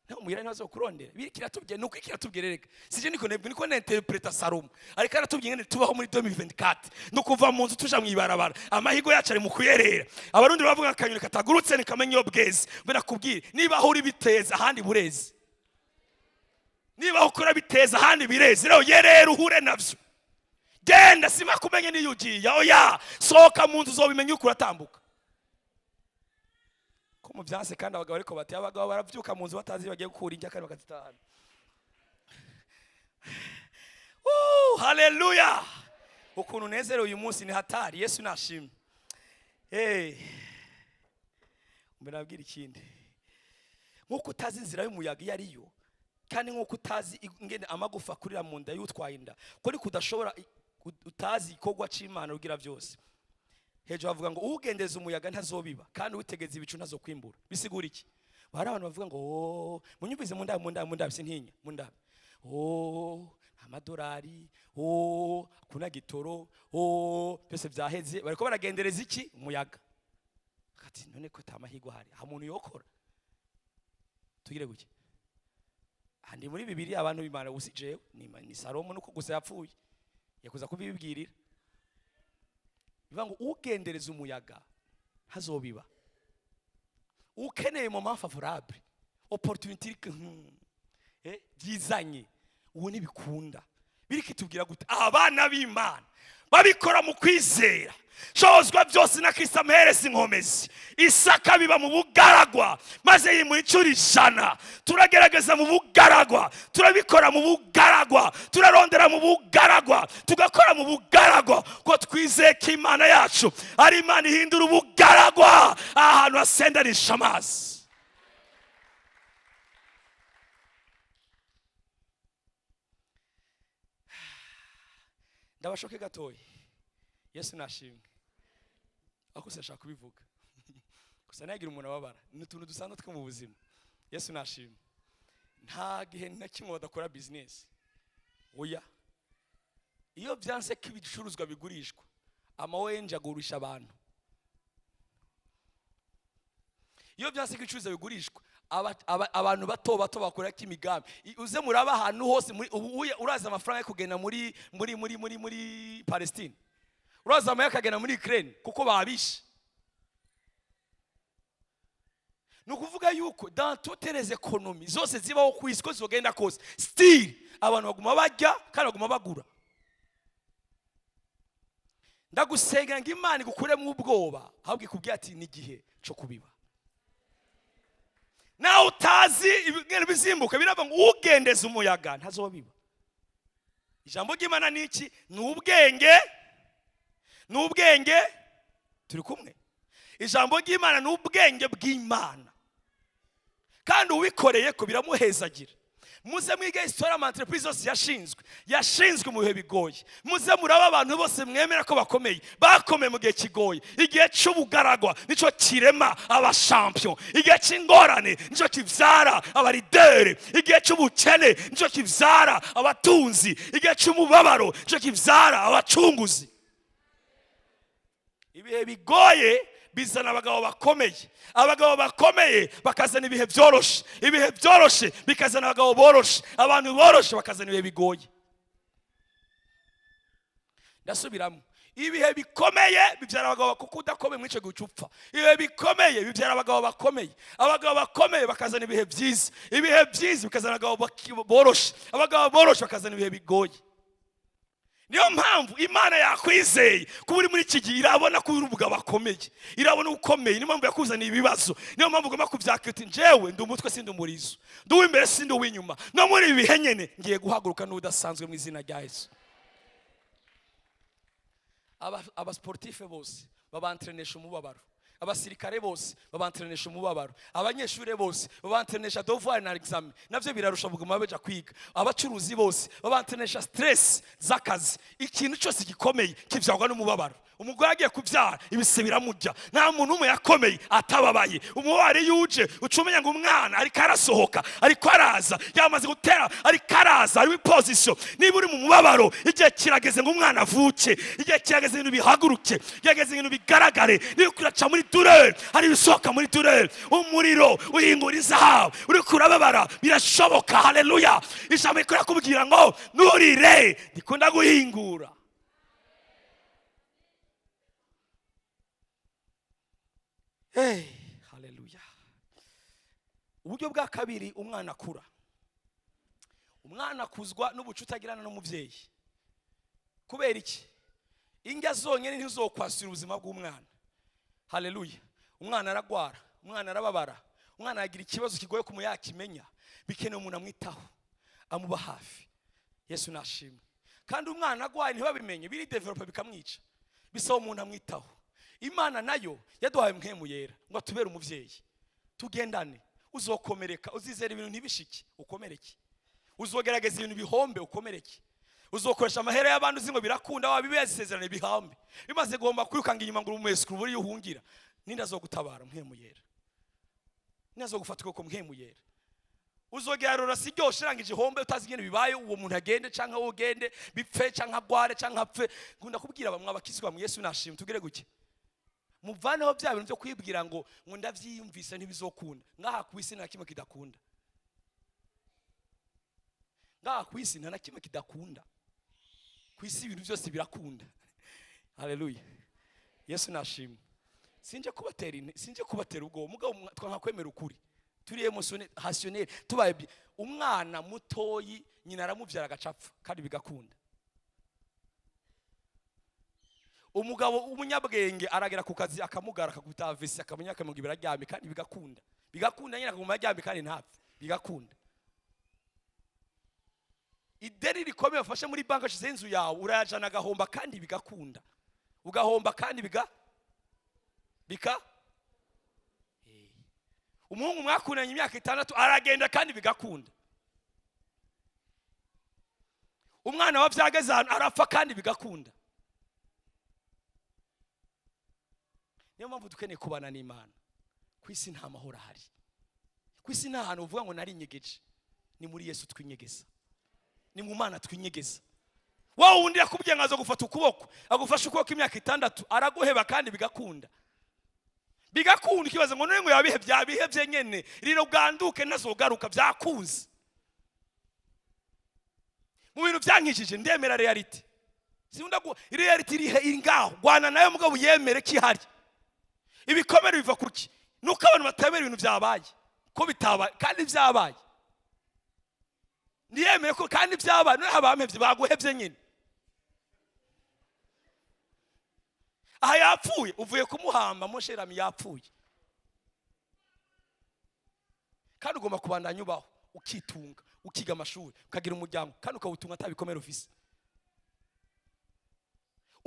Speaker 1: nawe muhira ntibazo kurondera. Biri kiratubwiye nuko kiratubwiye. Reka sije niko nebwe niko ninterpreta Salomo, ariko aratubwiye ngene tubaho muri 2024, no kuva mu nzu tuja mwibarabara. Amahigo yacu ari mu kuyerera. Abarundi bavuga akanyoni katagurutse ntikamenya iyo bweze. Mbe nakubwire, niba aho uri biteza, ahandi bureze. Niba aho ukora biteza, ahandi bireze. Rero yerera uhure navyo. Genda, sima kumenye niyo ugiye. Oya, sohoka mu nzu, uzobimenya uko uratambuka ko mu byanse. Kandi abagabo ariko bati abagabo baravyuka mu nzu batazi bagiye gukura indya kandi bakazitahana. Haleluya! Ukuntu nezerewe uyu munsi ni hatari. Yesu nashimwe. Hey. Mbere nabwira ikindi: nk'uko utazi inzira y'umuyaga iyo ari yo, kandi nk'uko utazi ingene amagufa akurira mu nda y'utwaye inda, ko ariko udashobora utazi igikorwa c'Imana rugira byose. Hejuru bavuga ngo ugendeza umuyaga ntazobiba, kandi uwitegeza ibicu ntazokwimbura. Bisigura iki? Hari abantu bavuga ngo: "Oh, munyumvize, mundabe, mundabe, mundabe, sintinya, mundabe. Oh, amadolari, oh, kuna gitoro, oh, byose byaheze." Bariko baragendereza iki? Umuyaga. Ati: "None ko tamahirwe ahari, ha muntu yokora tugire guke?" Andi muri Bibiliya, abantu b'Imana, gusa jewe ni Salomo, nuko gusa yapfuye yakuza kubibwirira. Bivuga ngo ugendereza umuyaga ntazobiba. Ukeneye moment favorable, opportunity byizanye, uwo ntibikunda. Biri kitubwira gute? Abana b'Imana babikora mu kwizera. Shozwa byose na Kristo amuhereza inkomezi. Isaka biba mu bugaragwa, maze yimuha inshuro 100. Turagerageza mu bugaragwa, turabikora mu bugaragwa, turarondera mu bugaragwa, tugakora mu bugaragwa, ko twizeye ko Imana yacu ari Imana ihindura ubugaragwa ahantu hasendanisha amazi. Ndabashoke gatoya. Yesu nashimwe. Ariko sinashaka kubivuga gusa, ntiyagira umuntu ababara. Ni utuntu dusanzwe two mu buzima. Yesu nashimwe. Nta gihe na kimwe badakora bizinesi. Oya, iyo byanse ko ibicuruzwa bigurishwa, ama ONG agurisha abantu. Iyo byanse ko ibicuruzwa bigurishwa, abantu bato bato bakora imigambi. Uze muraba ahantu hose muri ubu uraza amafaranga yo kugenda muri Palestine, uraza amafaranga akagenda muri Ukraine kuko babishe. Ni ukuvuga yuko dans toutes les économies zose zibaho ku isi, ko zogenda kose, still abantu baguma barya kandi baguma bagura. Ndagusenga ngo Imana igukuremo ubwoba, ahubwo ikubwira ati: "Ni igihe cyo kubiba." Nawe utazi ibintu bizimbuka, biravuga ngo ugendeza umuyaga ntazobiba. Ijambo ry'Imana ni iki? Ni ubwenge, ni ubwenge. Turi kumwe? Ijambo ry'Imana ni ubwenge bw'Imana, kandi uwikoreye ko biramuhezagira. Muze mwige histoire ama entreprise yose yashinzwe mu bihe bigoye. Muze muraba abantu bose mwemera ko bakomeye, bakomeye mu gihe kigoye. Igihe cy'ubugaragwa nicyo kirema abashampion, igihe cy'ingorane nicyo kibyara abalideri, igihe cy'ubukene nicyo kibyara abatunzi, igihe cy'umubabaro nicyo kibyara abacunguzi. Ibihe bigoye bizana abagabo bakomeye, abagabo bakomeye bakazana ibihe byoroshe, ibihe byoroshe bikazana abagabo boroshe, abantu boroshe bakazana ibihe bigoye. Ndasubiramo: ibihe bikomeye bibyara abagabo, kuko udakomeye muri icyo gihe uca upfa. Ibihe bikomeye bibyara abagabo bakomeye, abagabo bakomeye bakazana ibihe byiza, ibihe byiza bikazana abagabo boroshe, abagabo boroshe bakazana ibihe bigoye. Niyo mpamvu Imana yakwizeye kuba uri muri iki gihe. Irabona ko uri umugabo akomeye, irabona ukomeye. Niyo mpamvu yakuzaniye ibibazo, niyo mpamvu ugomba kubyakira uti: "Njyewe ndi umutwe, sindi umurizo, ndi uw'imbere, sindi uw'inyuma. No muri ibi bihe nyene ngiye guhaguruka n'udasanzwe mu izina rya Yesu." Abasportife bose babantrenesha umubabaro. Abasirikare bose babantrenesha umubabaro, abanyeshuri bose babantrenesha devoir na examen, navyo birarusha buguma beja kwiga. Abacuruzi bose babantrenesha stress z'akazi. Ikintu cyose gikomeye kivyagwa n'umubabaro. Umugore agiye kubyara, ibise biramurya. Nta muntu umwe yakomeye atababaye. Umubabaro iyo uje, uca umenya ngo umwana ariko arasohoka, ariko araza, yamaze gutera, ariko araza, ari position. Niba uri mu mubabaro, igihe kirageze ngo umwana avuke, igihe kirageze ibintu bihaguruke, kirageze ibintu bigaragare. Niba uraca muri douleur, hari ibisohoka muri douleur. Umuriro uhingura izahabu. Uriko urababara, birashoboka. Haleluya! Ijambo rikora kubwira ngo nturire, ndikunda guhingura. Hey, haleluya! Uburyo bwa kabiri umwana akura, umwana akuzwa n'ubucuti agirana n'umubyeyi. Kubera iki? Indya zonyine ntizokwasira ubuzima bw'umwana. Haleluya! Umwana aragwara, umwana arababara, umwana yagira ikibazo kigoye ku yakimenya, bikeneye umuntu amwitaho, amuba hafi. Yesu nashimwe. Kandi umwana agwaye ntibabimenye, biri développe bikamwica. Bisaba umuntu amwitaho. Imana nayo yaduhaye Mpwemu Yera ngo atubere umuvyeyi, tugendane. Uzokomereka, uzizera ibintu ntibishike, ukomereke. Uzogerageza ibintu bihombe, ukomereke. Uzokoresha amahera y'abandi uzi ngo birakunda, wabibesezerane, bihombe. Bimaze guhomba, kwirukanga inyuma ngo umwesikuru buri uhungira. Ninde azogutabara? Mpwemu Yera. Ninde azogufata ukuboko? Mpwemu Yera. Uzogera rora si ryoshe, irangije ihombe, utazi ingene bibaye, uwo muntu agende canke wowe ugende, bipfe canke agware canke apfe. Nkunda kubwira bamwe abakizwa mu Yesu nashimwe, tugire guke, muvaneho bya bintu byo kwibwira ngo ndavyiyumvise ntibizokunda. Ngaha ku isi nta kimwe kidakunda. Ngaha ku isi nta na kimwe kidakunda. Ku isi ibintu byose birakunda. Haleluya! Yesu nashimwe. Sinje kubatera ubwoba, mugabo twanka kwemera ukuri. Turi émotionnel, rationnel. Tubaye umwana mutoyi, nyina aramuvyara agacapfa, kandi bigakunda. Umugabo w'umunyabwenge aragera ku kazi akamugara, akakubita AVC, akamenya, akamenya biraryamye, kandi bigakunda. Bigakunda nyine, akaguma aryamye kandi ntapfe, bigakunda. Ideni rikomeye wafashe muri banki, ashizeho inzu yawe, urayajana agahomba, kandi bigakunda. Ugahomba kandi biga bika umuhungu mwakundanye imyaka 6 aragenda, kandi bigakunda. Umwana wa byageze ahantu arapfa, kandi bigakunda. Niyo mpamvu dukeneye kubana n'Imana. Ku isi nta mahoro ahari. Ku isi nta hantu uvuga ngo narinyegeje. Ni muri Yesu twinyegeza, ni mu Mana twinyegeza. Wowe wundi yakubwiye ngo aza gufata ukuboko, agufashe ukuboko imyaka 6, araguheba, kandi bigakunda. Bigakunda. Ikibazo ngo none ngo yabihebye, yabihebye nyene, rero bwanduke ntazogaruka. Byakunze. Mu bintu byankijije, ndemera réalité. Sinkunda réalité iri ngaho, gwana nayo, mugabo yemere ko ihari. Ibikomere biva kuki? Nuko abantu batemera ibintu byabaye ko bitabaye kandi byabaye. Ntiyemere ko kandi byabaye. Noneho abampevye baguhevye nyine. Aha yapfuye, uvuye kumuhamba, mon cher ami, yapfuye, kandi ugomba kubandanya ubaho, ukitunga, ukiga amashuri, ukagira umuryango, kandi ukawutunga atabikomere ufise.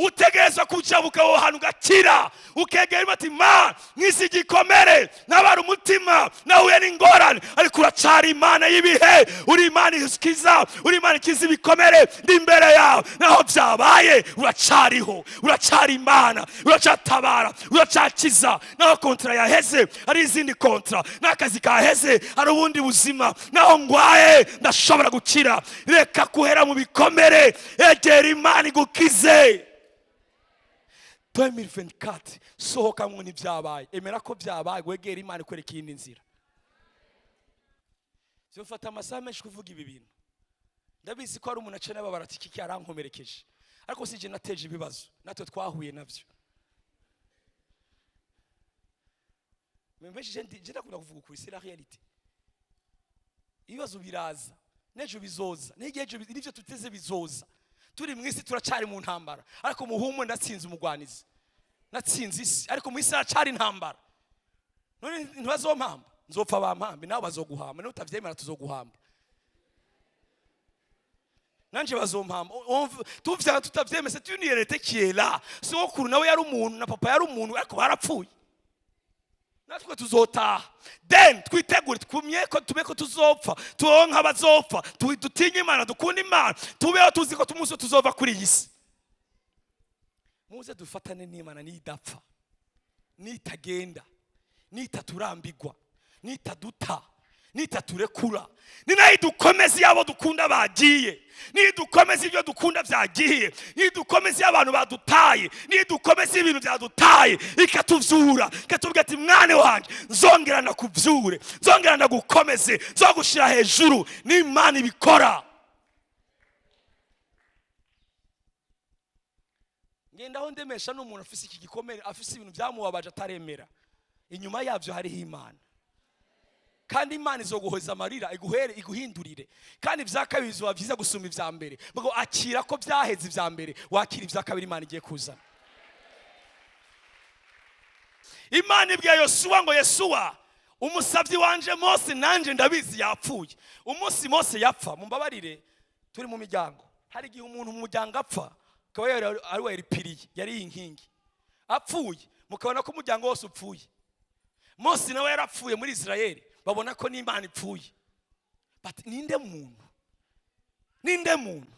Speaker 1: Utegerezwa kujabuka aho hantu ugakira, ukegera ati: "Ma nk'isi igikomere, nabara umutima, nahuye n'ingorane, ariko uracara Imana y'ibihe, uri Imana ikiza, uri Imana ikiza ibikomere. Ndi imbere yawe, naho byabaye uracariho, uracara Imana, uracatabara, uracakiza. Naho contrat yaheze, hari izindi contrat, n'akazi kaheze, hari ubundi buzima. Naho ngwaye, ndashobora gukira." Reka guhera mu bikomere, egera Imana igukize. 2024, sohoka ngo ntibyabaye, emera ko byabaye, wegera Imana ikwereka iyindi nzira. Zimfata amasaha menshi kuvuga ibi bintu. Ndabizi ko hari umuntu aca n'ababara ati: "Kiki yarankomerekeje." Ariko si jye nateje ibibazo, natwe twahuye nabyo. Benshi je ndakunda kuvuga ukuri, c'est la réalité. Ibibazo biraza, n'ejo bizoza, n'igihe ejo n'ibyo tuteze bizoza. Turi mu isi, turacari mu ntambara, ariko muhumwe, ndatsinze umugwanizi, natsinze isi. Ariko mu isi haracari intambara. None ntibazompamba? Nzopfa bampambe, nawe bazoguhamba. Niba utavyemera, tuzoguhamba, nanje bazompamba. Tuvyanga tutavyemese, c'est une réalité qui est là. Sogokuru nawe yari umuntu, na papa yari umuntu, ariko barapfuye. Natwe tuzotaha. Then twitegure, twumye ko tube ko tuzopfa, tubeho nk'abazopfa, dutinye Imana, dukunde Imana, tubeho tuzi ko umunsi tuzova kuri iyi si. Muze dufatane n'Imana, nidapfa, nitagenda, nitaturambigwa, nitaduta, nitaturekura, ni nayo idukomeza iyo abo dukunda bagiye, nidukomeza ibyo dukunda byagiye, nidukomeza iyo abantu badutaye, nidukomeza ibintu byadutaye, ikatuvyura, ikatubwira ati: "Mwana wanjye, nzongera nakuvyure, nzongera ndagukomeze, nzogushira hejuru." N'Imana ibikora. Ngenda aho ndemesha n'umuntu afise iki gikomere, afise ibintu byamubabaje ataremera. Inyuma yabyo hariho Imana, kandi Imana izoguhoza amarira, iguhere, iguhindurire, kandi ibya kabiri bizoba byiza gusumba ibya mbere. Ngo akira ko byaheze ibya mbere, wakira ibya kabiri Imana igiye kuzana. Imana ibwiye Yosuwa ngo: "Yosuwa, umusabyi wanje Mose, nanjye ndabizi yapfuye." Umunsi Mose yapfa, mumbabarire, turi mu miryango, hari igihe umuntu mu muryango apfa akaba yari ari we pilier, yari inkingi, apfuye mukabona ko umuryango wose upfuye. Mose nawe yarapfuye muri Israel, babona ko n'Imana ipfuye. But ninde muntu, ninde muntu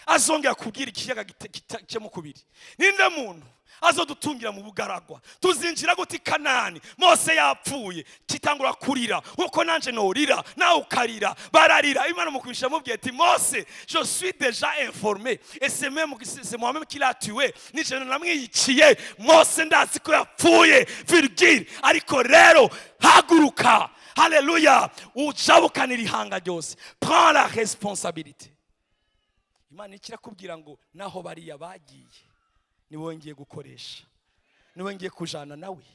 Speaker 1: azongera kubwira ikiyaga gicemo kubiri? Ninde muntu azodutungira mu bugaragwa? Tuzinjira gute i Kanani Mose yapfuye? Kitangura kurira nkuko nanje norira, nawe ukarira. Bararira. Imana mukwisha mubwiye ati: "Mose, je suis déjà informé et c'est même c'est moi-même qui l'a tué, nije namwiyiciye. Mose ndazi ko yapfuye, virgule. Ariko rero haguruka, haleluya, ujabukanira ihanga ryose, prends la responsabilité." Imana ikirakubwira ngo naho bariya bagiye, niwe ngiye gukoresha, niwe ngiye kujana nawe.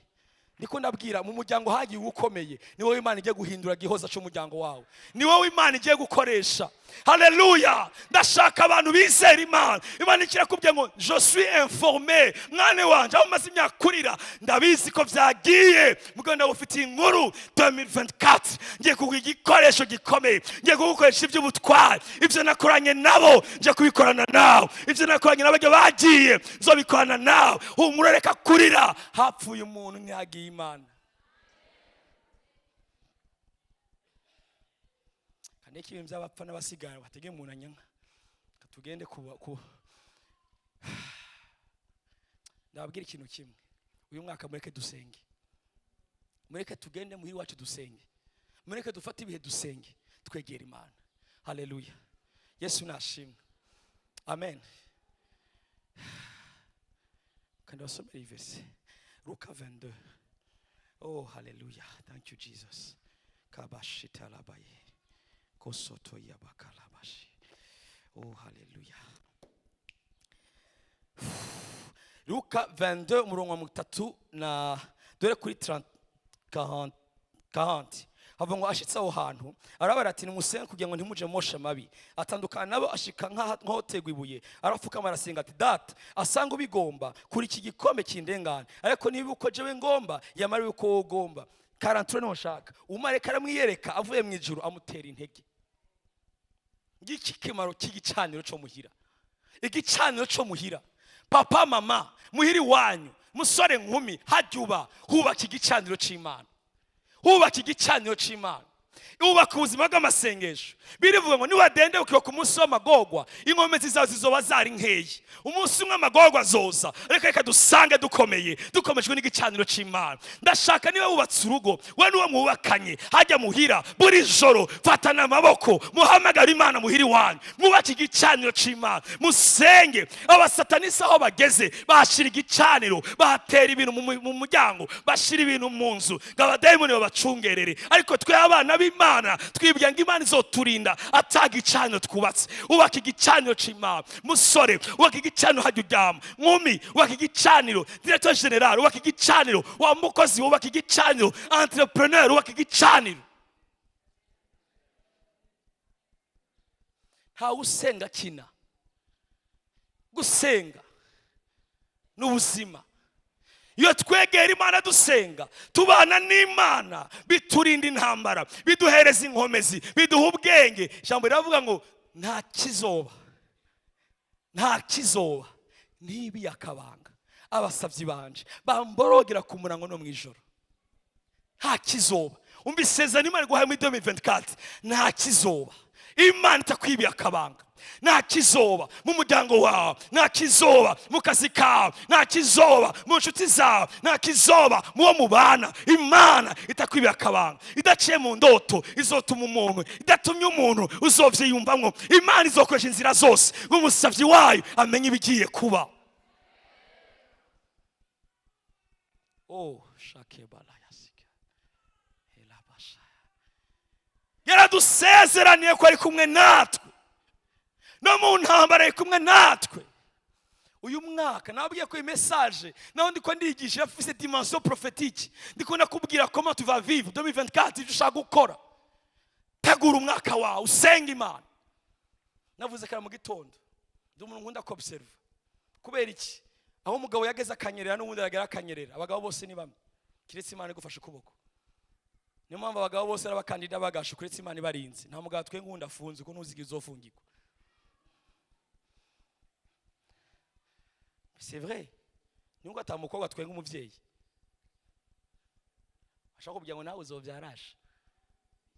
Speaker 1: Niko ndabwira, mu muryango hagiye ukomeye, ni wowe Imana igiye guhindura gihoza cy'umuryango wawe, ni wowe Imana igiye gukoresha. Haleluya! Ndashaka abantu bizera Imana. Imana ikirakubwiye ngo: "Je suis informé, mwana wanje, aho umaze imyaka kurira ndabizi ko byagiye. Muganda ufitiye inkuru, 2024 ngiye kuguha igikoresho gikomeye, ngiye kugukoresha iby'ubutwari. Ibyo nakoranye nabo ngiye kubikorana nawe, ibyo nakoranye nabo bagiye nzobikorana nawe. Humura, reka kurira." Hapfuye umuntu, ntihagiye Imana. Kandi ibintu by'abapfa n'abasigara batege umuntu anyanka, tugende ku ndababwira ikintu kimwe. Uyu mwaka mureke dusenge, mureke tugende muhira iwacu dusenge, mureke dufate ibihe dusenge, twegera Imana. Haleluya! Yesu nashimwe. Amen. Kandi basomere iyi verse, Luka 22. Oh haleluya, thank you Jesus. Kabashitalabaye kosoto yabakalabashi. Oh haleluya. Luka 22, umurongo wa 30 na dore kuri 30, 40, 40. Havuga ngo: ashitse aho hantu arabara ati: "Nimusenge kugira ngo ntimuje moshe amabi." Atandukana nabo, ashika nk'ahotegwa ibuye, arapfukama, arasenga ati: "Data, asanga ubigomba, kuri iki gikombe kindengane, ariko niba uko jewe ngomba, yamara uko wowe ugomba." 43 niho nshaka. Umareka aramwiyereka avuye mu ijuru, amutera intege. Ngiki kimaro cy'igicaniro cyo muhira, igicaniro cyo muhira. Papa, mama, muhira iwanyu, musore, nkumi, hajya uba hubaka igicaniro cy'Imana, hubaka igicaniro cy'Imana, ubaka ubuzima bw'amasengesho. Birivuga ngo niwadendeukiwe ku munsi w'amagorwa, inkomezi zawe zizoba zari nkeya. Umunsi umwe amagorwa azoza, reka reka dusange dukomeye, dukomejwe n'igicaniro cy'Imana. Ndashaka niba wubatse urugo, we n'uwo mwubakanye, hajya muhira buri joro, fatana amaboko, muhamagara Imana muhira iwanyu, mwubake igicaniro cy'Imana, musenge. Abasatanisi aho bageze bashyira igicaniro, bahatera ibintu mu muryango, bashyira ibintu mu nzu ngo abadayimoni babacungerere. Ariko twe abana b'Imana twibwira ngo Imana izoturinda ataga igicaniro twubatse. Ubaka igicaniro cy'Imana, musore, ubaka igicaniro hajya uryama, nkumi, ubaka igicaniro, directeur général, ubaka igicaniro, wa mukozi, wubaka igicaniro, entrepreneur, ubaka igicaniro. Ntawe usenga akina. Gusenga n'ubuzima. Iyo twegera Imana dusenga, tubana n'Imana, biturinda intambara, biduhereza inkomezi, biduha ubwenge. Ijambo riravuga ngo nta kizoba, nta kizoba nibi yakabanga abasabyi banje bamborogera ku murango no mu ijoro. Nta kizoba. Umva isezerano Imana iguhaye muri 2024: nta kizoba Imana itakwibiye akabanga. Nta kizoba mu muryango wawe, nta kizoba mu kazi kawe, nta kizoba mu nshuti zawe, nta kizoba mu wo mubana Imana itakwibiye akabanga. Idaciye mu ndoto izotuma umuntu, idatumye umuntu uzovyiyumvamwo. Imana izokoresha inzira zose ngo umusavyi wayo amenye ibigiye kuba. Oh, shakebalayasika elabasha. Yaradusezeraniye ko ari kumwe natwe, no mu ntambara ari kumwe natwe. Uyu mwaka nabwiye ko iyi message naho ndiko ndigisha yafise dimension prophétique. Ndiko nakubwira comment tu vas vivre 2024, ibyo ushaka gukora. Tegura umwaka wawe, usenga Imana. Navuze kare mu gitondo, ndi umuntu nkunda ko-observa. Kubera iki? Aho umugabo yageze akanyerera, n'ubundi aragera akanyerera. Abagabo bose ni bamwe, kiretse Imana igufashe ukuboko. Niyo mpamvu abagabo bose ari abakandida bagashu, kuretse Imana ibarinze. Nta mugabo twe nkunda afunze, kuko ntuziga uzofungirwa. C'est vrai, nubwo ata mukobwa twenga umuvyeyi ashaka kubwira ngo nawe uzovyarasha,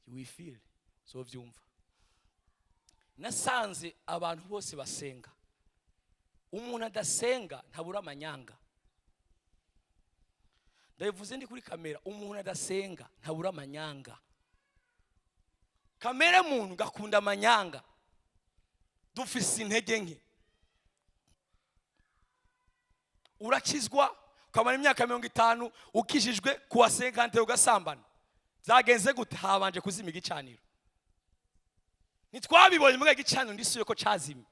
Speaker 1: you will feel, uzovyumva. Nasanze abantu bose basenga. Umuntu adasenga ntabura amanyanga. Ndabivuze ndi kuri kamera: umuntu adasenga ntabura amanyanga. Kamere muntu gakunda amanyanga. Dufise intege nke. Urakizwa ukamara imyaka 50 ukijijwe, kuwa 50 ugasambana. Byagenze gute? Habanje kuzima igicaniro. Ntitwabibonye muri igicaniro, ndisuye ko cazimye.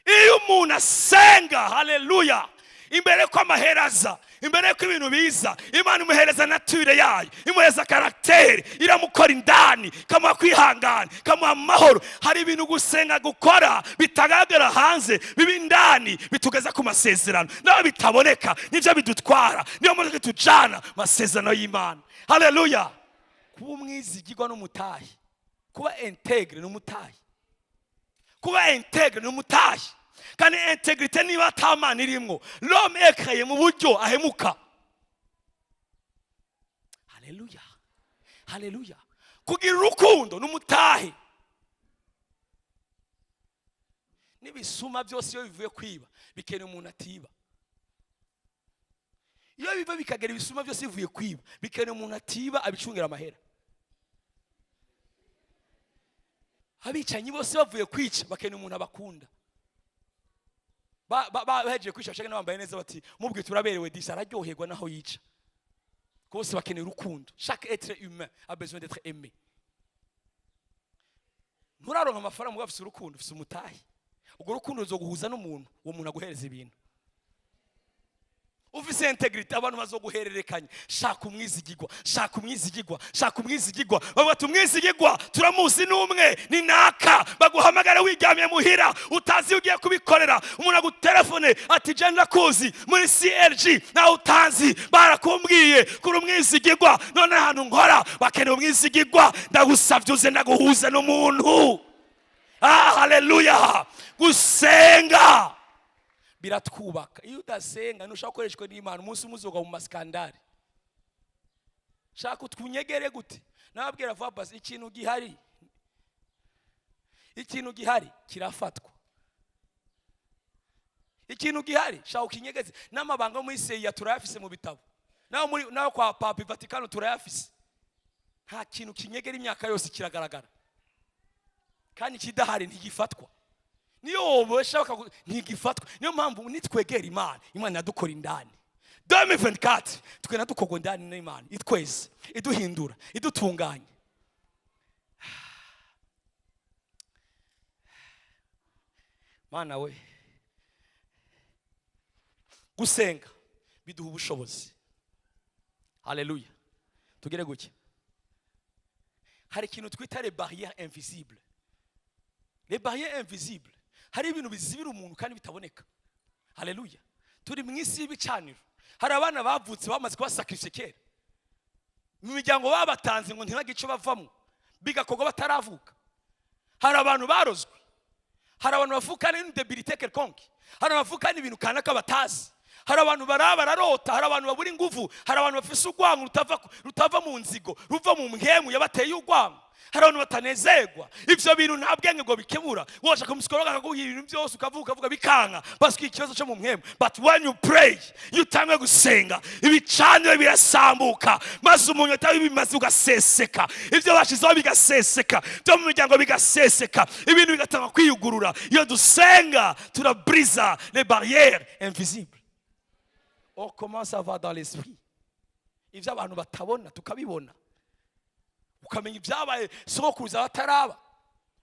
Speaker 1: Iyo umuntu asenga, haleluya, imbere ko amahera aza, imbere ko ibintu biza, Imana imuhereza nature yayo, imuhereza caractère, iramukora indani, ikamuha kwihangana, ikamuha amahoro. Hari ibintu gusenga gukora bitagaragara hanze, biba indani, bitugeza ku masezerano. Naho bitaboneka, nibyo bidutwara, niyo mpamvu tujana amasezerano y'Imana. Haleluya. Kuba umwizigirwa n'umutahi, kuba intègre n'umutahi, kuba intègre n'umutahi. Kandi intégrité niba atamana irimwo, l'homme est créé mu buryo ahemuka. Haleluya, haleluya. Kugira urukundo n'umutahe. N'ibisuma byose iyo bivuye kwiba bikeneye umuntu atiba. Iyo biva bikagera, ibisuma byose bivuye kwiba bikeneye umuntu atiba, abicungira amahera. Abicanyi bose bavuye kwica bakeneye umuntu abakunda. Bahejeje kwica bashaka n'abambaye neza, bati mubwiye turaberewe disi, araryoherwa naho yica. Bose bakeneye urukundo. Chaque être humain a besoin d'être aimé. Nturaronka amafaranga mugabo ufise urukundo, ufise umutahi. Urwo rukundo ruzoguhuza n'umuntu, uwo muntu aguhereza ibintu. Ufise intégrité, abantu bazoguhererekanya. Shaka umwizigirwa, shaka umwizigirwa, shaka umwizigirwa. Bavuga ati umwizigirwa turamuzi n'umwe, ni naka. Baguhamagara wiryamiye muhira, utazi ugiye kubikorera. Umuntu agutelefone ati je ndakuzi muri CLG, nawe utazi barakumbwiye kuri umwizigirwa. None ahantu nkora bakeneye umwizigirwa, ndagusavye uze ndaguhuze n'umuntu. Haleluya. Gusenga biratwubaka. Iyo udasenga ntushaka gukoreshwa n'Imana. Umunsi umwe uzoga mu maskandari. Shaka utwunyegere gute? Nababwira vuba basi, ikintu gihari, ikintu gihari kirafatwa. Ikintu gihari shaka ukinyegeze. N'amabanga yo muri seya turayafise mu bitabo, naho muri naho kwa Papa Vatikano turayafise. Nta kintu kinyegera imyaka yose kiragaragara, kandi kidahari ntigifatwa. Niyo wobesha ntigifatwa. Niyo mpamvu nitwegera Imana, Imana yadukora indani. 2024 tugenda dukorwa indani n'Imana, itweze, iduhindura, idutunganya. Mana we, gusenga biduha ubushobozi. Haleluya. Tugere gutya, hari ikintu twita les barrières invisibles. Les barrières invisibles, hari ibintu bizibira umuntu kandi bitaboneka. Haleluya. Turi mu isi y'ibicaniro. Hari abana bavutse bamaze kuba sacrifice kera mu miryango, babatanze ngo ntibagire icyo bavamo, bigakorwa bataravuka. Hari abantu barozwe, hari abantu bavukana une débilité quelconque, hari abantu bavukana ibintu kanaka batazi. Hari abantu baraba bararota, hari abantu babura inguvu, hari abantu bafise urwango rutava mu nzigo, ruva mu mpwemu yabateye urwango. Hari abantu batanezerwa. Ivyo bintu nta bwenge ngo bikemura. Woshaka umu psychologue akaguha ibintu byose, ukavuga ukavuga bikanka, parce que ikibazo cyo mu mpwemu. But when you pray, iyo utanguye gusenga, ibicaniro birasambuka, maze umuntu bimaze ugaseseka, ibyo bashizeho bigaseseka, byo mu miryango bigaseseka, ibintu bigatanga kwiyugurura. Iyo dusenga, turabriza les barrières invisibles. On commence à voir dans l'esprit ibyo abantu batabona, tukabibona, ukamenya ibyabaye sogokuruza bataraba,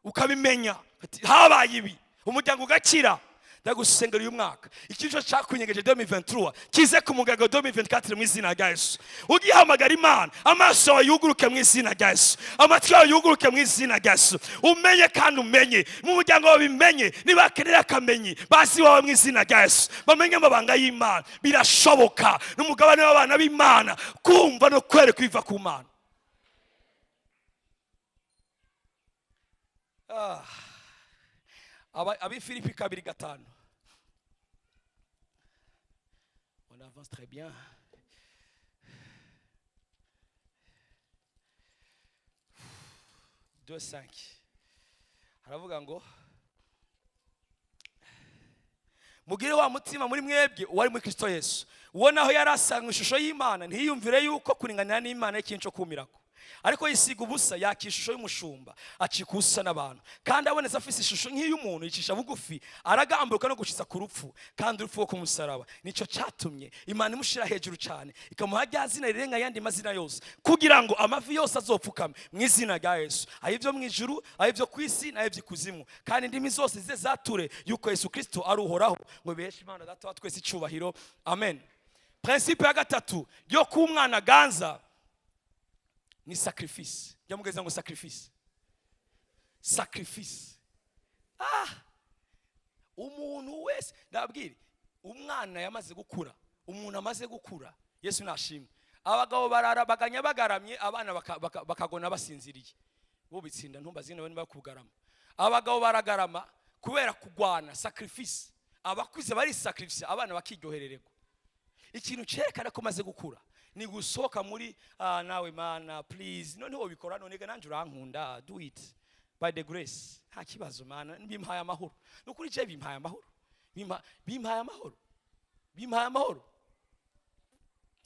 Speaker 1: ukabimenya ati, habaye ibi, umuryango ugakira. Ndagusengera, uyu mwaka ikintu cyakunyegeje 2023 kize ku mugaragaro 2024 mu izina rya Yesu. Ugihamagara Imana, amaso yawe yuguruke mu izina rya Yesu, amatwi yawe yuguruke mu izina rya Yesu. Umenye kandi umenye mu muryango wawe, bimenye nibakenera akamenyi bazi wawe mu izina rya Yesu, bamenye amabanga y'Imana. Birashoboka n'umugabane w'abana b'Imana kumva no kwereka ibiva ku Mana. Ah. Abi Filipi 2:5. On avance très bien. 2:5 haravuga ngo: "Mugire wa mutima muri mwebwe uwari muri Kristo Yesu, uwo naho yari asanga ishusho y'Imana, ntiyumvire yuko kuringanira n'Imana ikintu cyo kumirako, ariko yisiga ubusa, yakira ishusho y'umushumba, acika ubusa n'abantu. Kandi abonetse afise ishusho nk'iy'umuntu, yicisha bugufi, aragamburuka no gushitsa ku rupfu, kandi urupfu rwo ku musaraba. Nicyo cyatumye Imana imushyira hejuru cyane, ikamuha rya zina rirenga ayandi mazina yose, kugira ngo amavi yose azopfukame mu izina rya Yesu, ay'ibyo mu ijuru, ay'ibyo ku isi n'ay'iby'ikuzimu, kandi indimi zose zize zature yuko Yesu Kristo ari Uhoraho, ngo biheshe Imana Data wa twese icubahiro." Amen. Principe ya gatatu yo kuba umwana aganza ni sacrifice. Jya ngo sacrifice, sacrifice. Ah, umuntu wese, ndabwire, umwana yamaze gukura, umuntu amaze gukura, Yesu nashimwe. Abagabo barara baganya bagaramye, abana bakagona basinziriye, bubitsinda ntumbaze niba bakugarama. Abagabo baragarama kubera kugwana, sacrifice. Abakuze bari sacrifice, abana bakiryoherererwa. Ikintu cyerekana ko maze gukura ni gusohoka muri ah, nawe Mana, please, noneho ubikora, none ga nanjye urankunda, do it by the grace, nta kibazo Mana, bimpaye amahoro. Nukuri je bimpaye amahoro, bimpaye amahoro, bimpaye amahoro.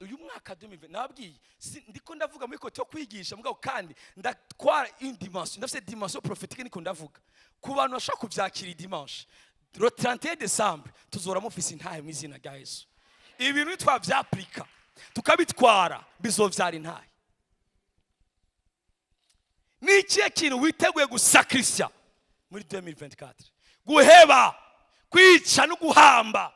Speaker 1: Uyu mwaka 2020 nababwiye, ndiko ndavuga muri côté yo kwigisha, mugabo kandi ndatwara une dimension, ndafite dimension prophétique. Niko ndavuga ku bantu bashobora kuvyakira. Dimanche le 31 décembre tuzora mufise intahe mu izina rya Yesu. Ibintu nitwavyaplika tukabitwara, bizovyara intahe. Ni ikihe kintu witeguye gusakrifya muri 2024, guheba, kwica no guhamba?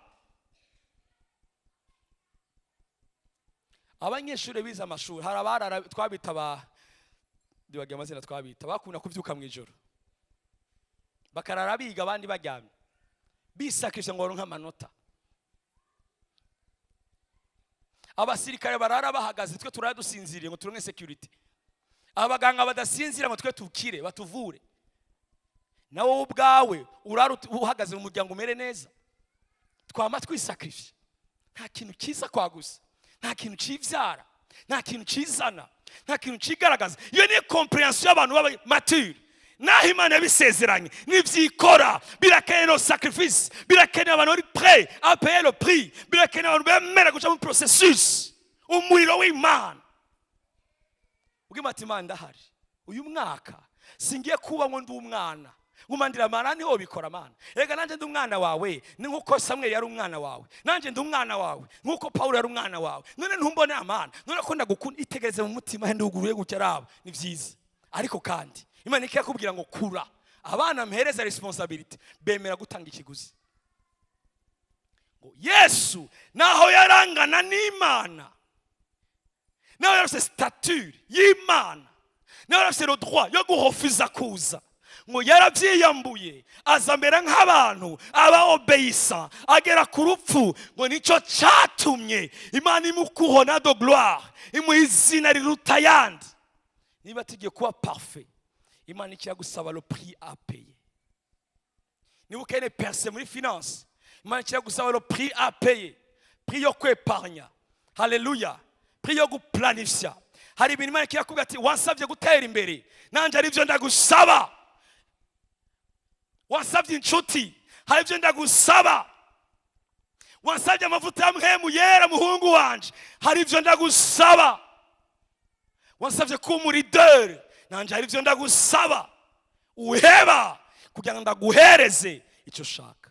Speaker 1: Abanyeshuri bize amashuri, hari abarara, twabita ba, ndibagiye amazina twabita, bakunda kubyuka mu ijoro bakarara biga abandi baryamye, bisakisha ngo baronke amanota. Abasirikare barara bahagaze, twe turara dusinziriye ngo turonke security. Abaganga badasinzira ngo twe tukire, batuvure. Nawe wowe ubwawe urara uhagaze mu muryango umere neza. Twama twisakrifye. Nta kintu cyiza kwagusa, nta kintu civyara, nta kintu cizana, nta kintu cigaragaza. Iyo ni compréhension y'abantu baba mature. Naho Imana yabisezeranye, nivyikora. Birakeneye no sacrifice, birakeneye abantu bari prêt à payer le prix, birakeneye abantu bemera guca mu processus, umuriro w'Imana. Ubwima ati: "Imana, ndahari. Uyu mwaka singiye kuba ngo ndi umwana ngumandira. Mana, niho bikora. Mana, rega nanjye ndi umwana wawe, ni nkuko Samweli yari umwana wawe, nanjye ndi umwana wawe, nkuko Pawulo yari umwana wawe. None ntumbone, Amana? None ko ndagukunda, itegereze mu mutima, nduguruye gutya, araba ni byiza." Ariko kandi Imana ikakubwira ngo kura. Abana mpereza responsibility bemera gutanga ikiguzi. Ngo Yesu naho yarangana n'Imana, naho yarafise stature y'Imana, naho yarafise le droit yo guhofiza kuza, ngo yarabyiyambuye, aza mbere nk'abantu, aba obéissant agera ku rupfu. Ngo nicyo cyatumye Imana imukuhona de gloire, imuha izina riruta ayandi. Niba tugiye kuba parfait, Imana ikiragusaba le prix à payer. Niba ukeneye percer muri finance, Imana ikiragusaba le prix à payer. Prix yo kweparnya. Haleluya. Prix yo guplanifya. Hari ibintu Imana kirakubwira ati: "Wansabye gutera imbere, nanjye ari byo ndagusaba. Wansabye inshuti, hari ibyo ndagusaba. Wansabye amavuta ya Mpwemu Yera, muhungu wanje, hari ibyo ndagusaba. Wansabye kuba umu leader, nanjye hari ibyo ndagusaba uheba kugira ngo ndaguhereze icyo ushaka."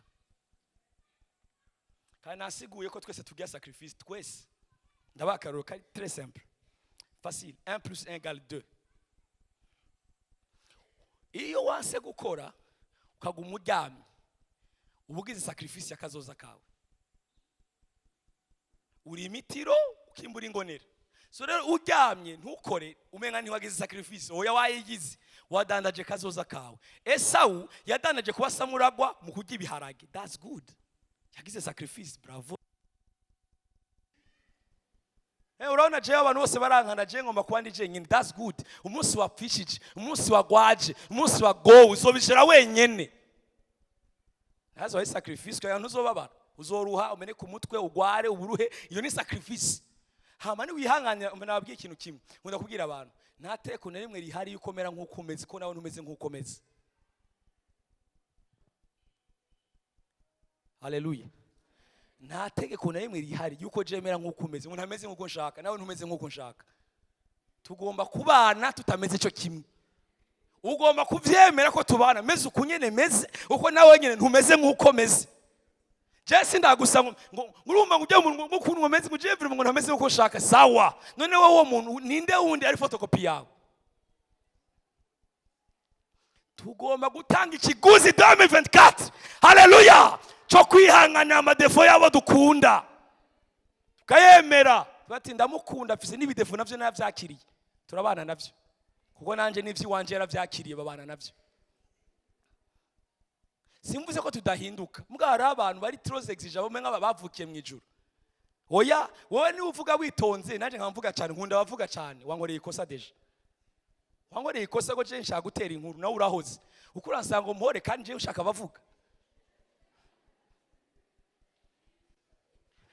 Speaker 1: Kandi nasiguye ko twese tugira sacrifice, twese. Ndabaha akarorero kari très simple, facile: 1 plus 1 égale 2. Iyo wanse gukora ukaguma uryamye, uba ugize sacrifice y'akazoza kawe. Uri imitiro ukimbura ingonera. So rero uryamye ntukore, umenga ntiwagize sacrifice. Oya, wayigize, wadandaje kazoza kawe. Esawu yadandaje kuba samuragwa mu kurya ibiharage. That's good, yagize sacrifice, bravo. Urabona jewe abantu bose barankana, jewe ngomba kuba ndi jenyine. That's good. Umunsi wapfishije, umunsi wagwaje, umunsi wagowe, uzobishira wenyene. Ntazo wayi sacrifice kugira ntuzobabara, uzoruha, umeneke umutwe, ugware, uburuhe. Iyo ni sacrifice. Hama niwihanganira. Nababwiye ikintu kimwe nkunda kubwira abantu: nta teko na rimwe rihari yuko umera nk'uko umeze, ko nawe ntumeze nk'uko umeze. Haleluya. Nta tegeko na rimwe rihari yuko jemera nk'uko umeze, ngo ntameze nk'uko nshaka, nawe ntumeze nk'uko nshaka. Tugomba kubana tutameze icyo kimwe. Ugomba kubyemera ko tubana meze uku nyene meze, uko nawe nyene ntumeze nk'uko meze. Je sindagusa ngo urumva ngo ujye mu ngo ukuntu umeze, ngo je ngo ntameze nk'uko nshaka. Sawa, none wowe uwo muntu ninde wundi ari photocopie yawe? Tugomba gutanga ikiguzi 2024, haleluya, cyo kwihanganira ama défauts yabo dukunda, tukayemera bati: "Ndamukunda, afise n'ibi défauts, navyo naravyakiriye, turabana navyo," kuko nanje n'ivy'iwanje yaravyakiriye, babana navyo. Simvuze ko tudahinduka, mbwa hariho abantu bari trop exigeants, bamwe nk'aba bavukiye mu ijuru. Oya, wowe niba uvuga witonze, nanjye nkaba mvuga cyane, nkunda abavuga cyane. Wankoreye ikosa déjà, wankoreye ikosa ko je nshaka gutera inkuru, nawe urahoze uko uransanga ngo mpore, kandi jewe ushaka abavuga.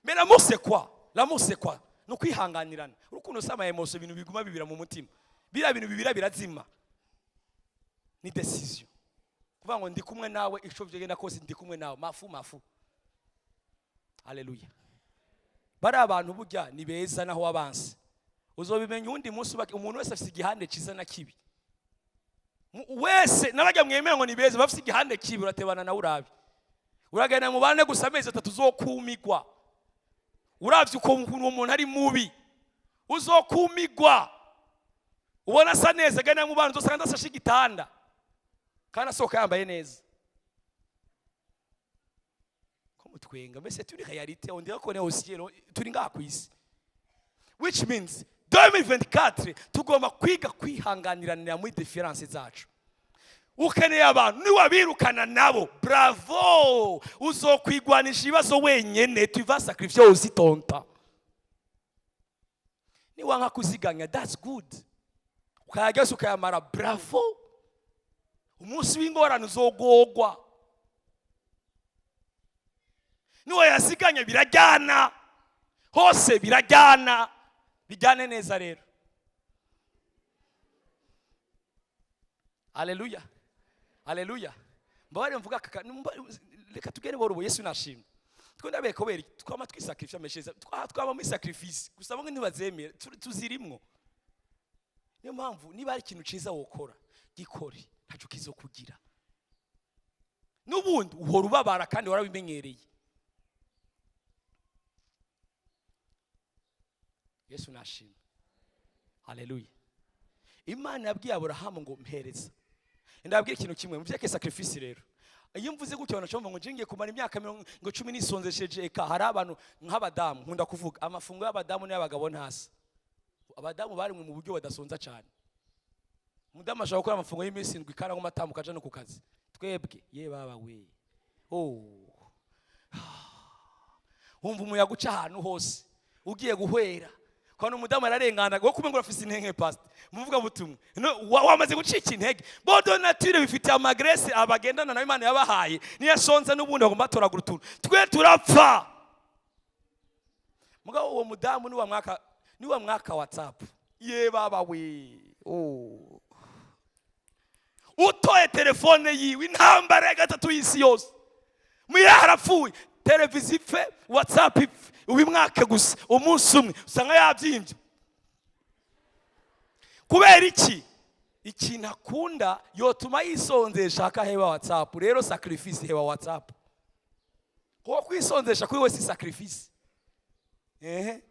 Speaker 1: Mais l'amour, c'est quoi? L'amour, c'est quoi? Ni ukwihanganirana. Urukundo si ama émotions, ibintu biguma bibira mu mutima. Biriya bintu bibira birazima. Ni décision kuvuga ngo ndi kumwe nawe, ico vyogenda kose ndi kumwe nawe, mafu mafu. Haleluya. Bari abantu burya ni beza naho wabanse, uzobimenya uwundi munsi. Umuntu wese afise igihande ciza na kibi. Wese n'abajya mwemera ngo ni beza bafise igihande kibi. Uratebana nawe urabe, uragenda mubane gusa amezi 3, uzokumigwa uravye ukuntu uwo muntu ari mubi. Uzokumigwa. Ubona asa neza, genda mu bantu, uzosanga adasashe igitanda kandi asohoka yambaye neza. Ko mutwenga? Mbese turi réalité, on dirait qu'on est au ciel, turi ngaha ku isi. Which means 2024 tugomba kwiga kwihanganiranira muri différence zacu. Ukeneye abantu, niwabirukana nabo, bravo, uzokwigwanisha ibibazo wenyene. Tu vas sacrifier aussi ton temps. Niwanka kuziganya, that's good, ukayageza ukayamara, bravo. Umunsi w'ingorane uzogogwa. Niwayaziganya, birajyana hose, birajyana, bijyane neza rero. Haleluya, haleluya. Mbabare mvuga aka, reka tugende buhoro ubu. Yesu nashimwe. Twenda kubera twama twisacrifice amesheza, twama muri sacrifice gusa, bamwe ntibazemera, tuzirimwo. Niyo mpamvu niba hari ikintu ciza wokora, gikore, ntaco kizokugira. N'ubundi uhora ubabara kandi warabimenyereye. Yesu nashimwe. Haleluya. Imana yabwiye Aburahamu ngo: "Mpereza." Ndababwira ikintu kimwe mu vyeke sacrifice. Rero iyo mvuze gutyo, abantu bashobora ngo ngiye kumara imyaka mirongo ngo cumi nisonzesheje. Eka, hari abantu nk'abadamu nkunda kuvuga, amafungo y'abadamu n'ay'abagabo ntasa. Abadamu barimwe mu buryo badasonza cyane. Umudamu ashobora gukora amafungo y'iminsi 7 kandi anywa amata, kaja no ku kazi. Twebwe, ye baba we, oh, wumva umuyaga uca ahantu hose ugiye guhwera kandi umudamu ararengana wo kumenya ngo urafise intege. Pastor muvuga butumwa, no, wamaze gucika intege. Bo de nature bifitiye ama graisse abagendana nayo Imana yabahaye, niyo asonza n'ubundi bagomba batoragura utuntu. Twe turapfa. Mugabo uwo mudamu niwa mwaka WhatsApp ye baba we, oh. Utoye telefone yiwe, intambara ya gatatu y'isi yose muya harapfuye, televiziyo ipfe, WhatsApp ipfe, ubimwake gusa umunsi umwe usanga yabyimbye. Kubera iki? Ikintu akunda yotuma yisonzesha akaheba WhatsApp. Rero sacrifice, heba WhatsApp, kuko kwisonzesha kuri we si sacrifice. Ehe,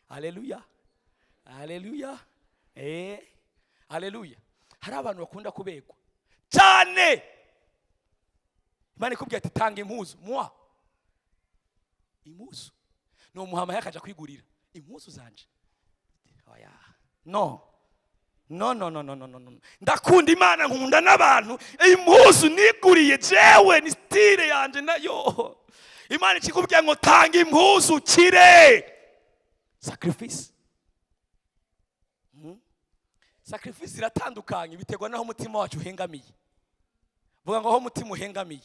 Speaker 1: haleluya, haleluya, haleluya. Hari abantu bakunda kubegwa cyane. Imana ikubwira ati: "Tanga impuzu." Mwa impuzu ni umuhama, akaja kwigurira impuzu zanje. Oya, no, no, no, no, no, no, no, no. Ndakunda Imana, nkunda n'abantu. Impuzu niguriye jewe ni style yanje nayo. Imana ikikubwira ngo: "Tanga impuzu ukire." Sacrifice. Sacrifice iratandukanye, biterwa n'aho umutima wacu uhengamiye. Vuga ngo: "Aho umutima uhengamiye,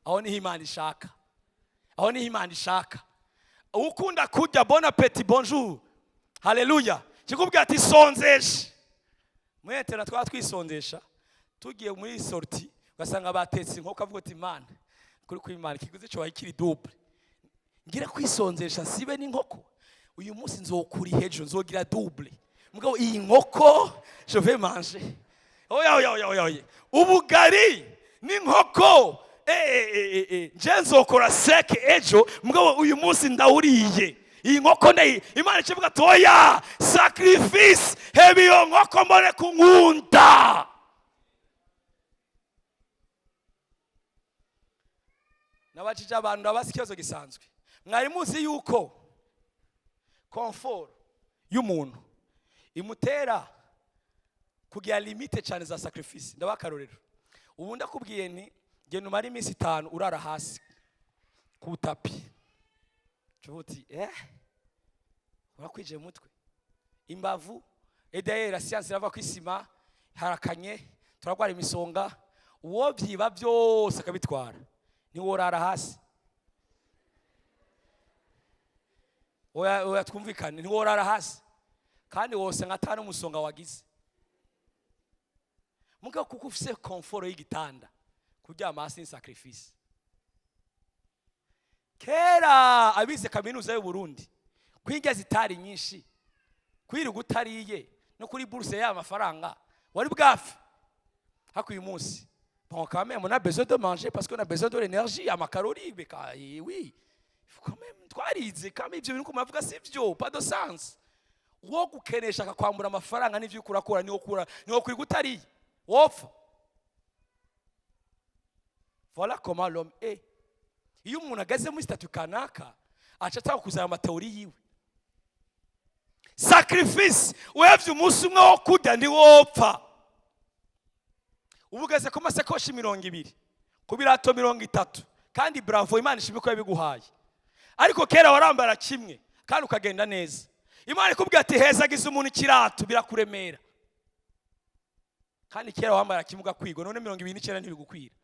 Speaker 1: aho niho Imana ishaka, aho niho Imana ishaka." Ukunda kurya, bon appétit, bonjour, haleluya. Kikubwira ati: "Sonzeshe." Mwetera twaba twisonzesha, tugiye muri sortie ugasanga batetse inkoko, avuga ati: "Imana kuri kwimana ikiguzi cyo kiri double, ngira kwisonzesha sibe n'inkoko uyu munsi, nzokuri hejuru, nzogira double, mugabo iyi nkoko je vais manger." Oya, oya, oya, oya, oya, ubugari n'inkoko, nje nzokora seke ejo, mugabo uyu munsi ndawuriye iyi nkoko ndayi. Imana ikivuga ati: "Oya, sacrifice, heba iyo nkoko mbone kunkunda." Nabajije abantu, ndabaza ikibazo gisanzwe: mwari muzi yuko confort y'umuntu imutera kugira limite cyane za sacrifice? Ndabaha akarorero. Ubu ndakubwiye nti: "Genda umare iminsi 5 urara hasi ku tapi." Uti: "Urakwije mu mutwe imbavu." Edayera siyansi irava ku isima harakanye, turarwara imisonga. Uwo byiba byose akabitwara, ntiworara hasi? Oya, oya, twumvikane, ntiworara hasi kandi wose nka tanu umusonga wagize. Mugabo kuko ufise confort y'igitanda, kuryama hasi ni sacrifice. Kera abize kaminuza y'u Burundi, kwiga zitari nyinshi, kwirirwa utariye no kuri bourse y'aya mafaranga wari bwafe. Hako uyu munsi, bon, quand même on a besoin de manger parce qu'on a besoin de l'énergie, ama calories beka. Oui, il faut quand même, twarize quand même ibyo bintu muravuga si byo, pas de sens. Wo gukenesha akakwambura amafaranga n'ivyo uriko urakora, niwo kura niwo kwiga utariye wopfa. Voilà comment l'homme est. Iyo umuntu ageze muri statut kanaka, aca atanga kuzana ama théories yiwe. Sacrifice, uhevye umunsi umwe wo kurya ntiwopfa. Ubu ugeze ku masakoshi 20, ku birato 30, kandi bravo, Imana ishimwe ko yabiguhaye. Ariko kera warambara kimwe kandi ukagenda neza. Imana ikubwira ati: "Hezagize umuntu ikirato," birakuremera. Kandi kera wambara kimwe ugakwigwa, none 29 ntibigukwira.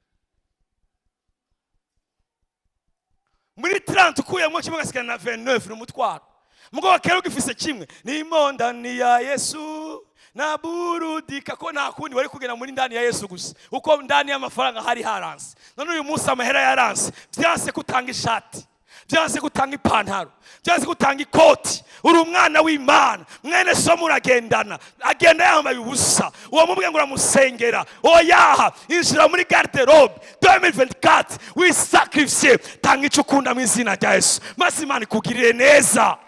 Speaker 1: Muri 30 ukuyemo kimwe ugasigana na 29, ni umutwaro. Mugabo kera ugifise kimwe, nimo ndani ya Yesu na burudika, ko nta kundi wari kugenda muri ndani ya Yesu gusa, uko ndani y'amafaranga hari haranse. None uyu munsi amahera yaranse, byanse kutanga ishati, byanse gutanga ipantaro, byanse gutanga ikoti. Uri umwana w'Imana, mwene so muragendana, agenda yambaye ubusa. Uwo mubwe ngo uramusengera? Oyaha, injira muri garde-robe 2024, wisacrifice, tanga icyo ukunda mu izina rya Yesu, maze Imana ikugirire neza.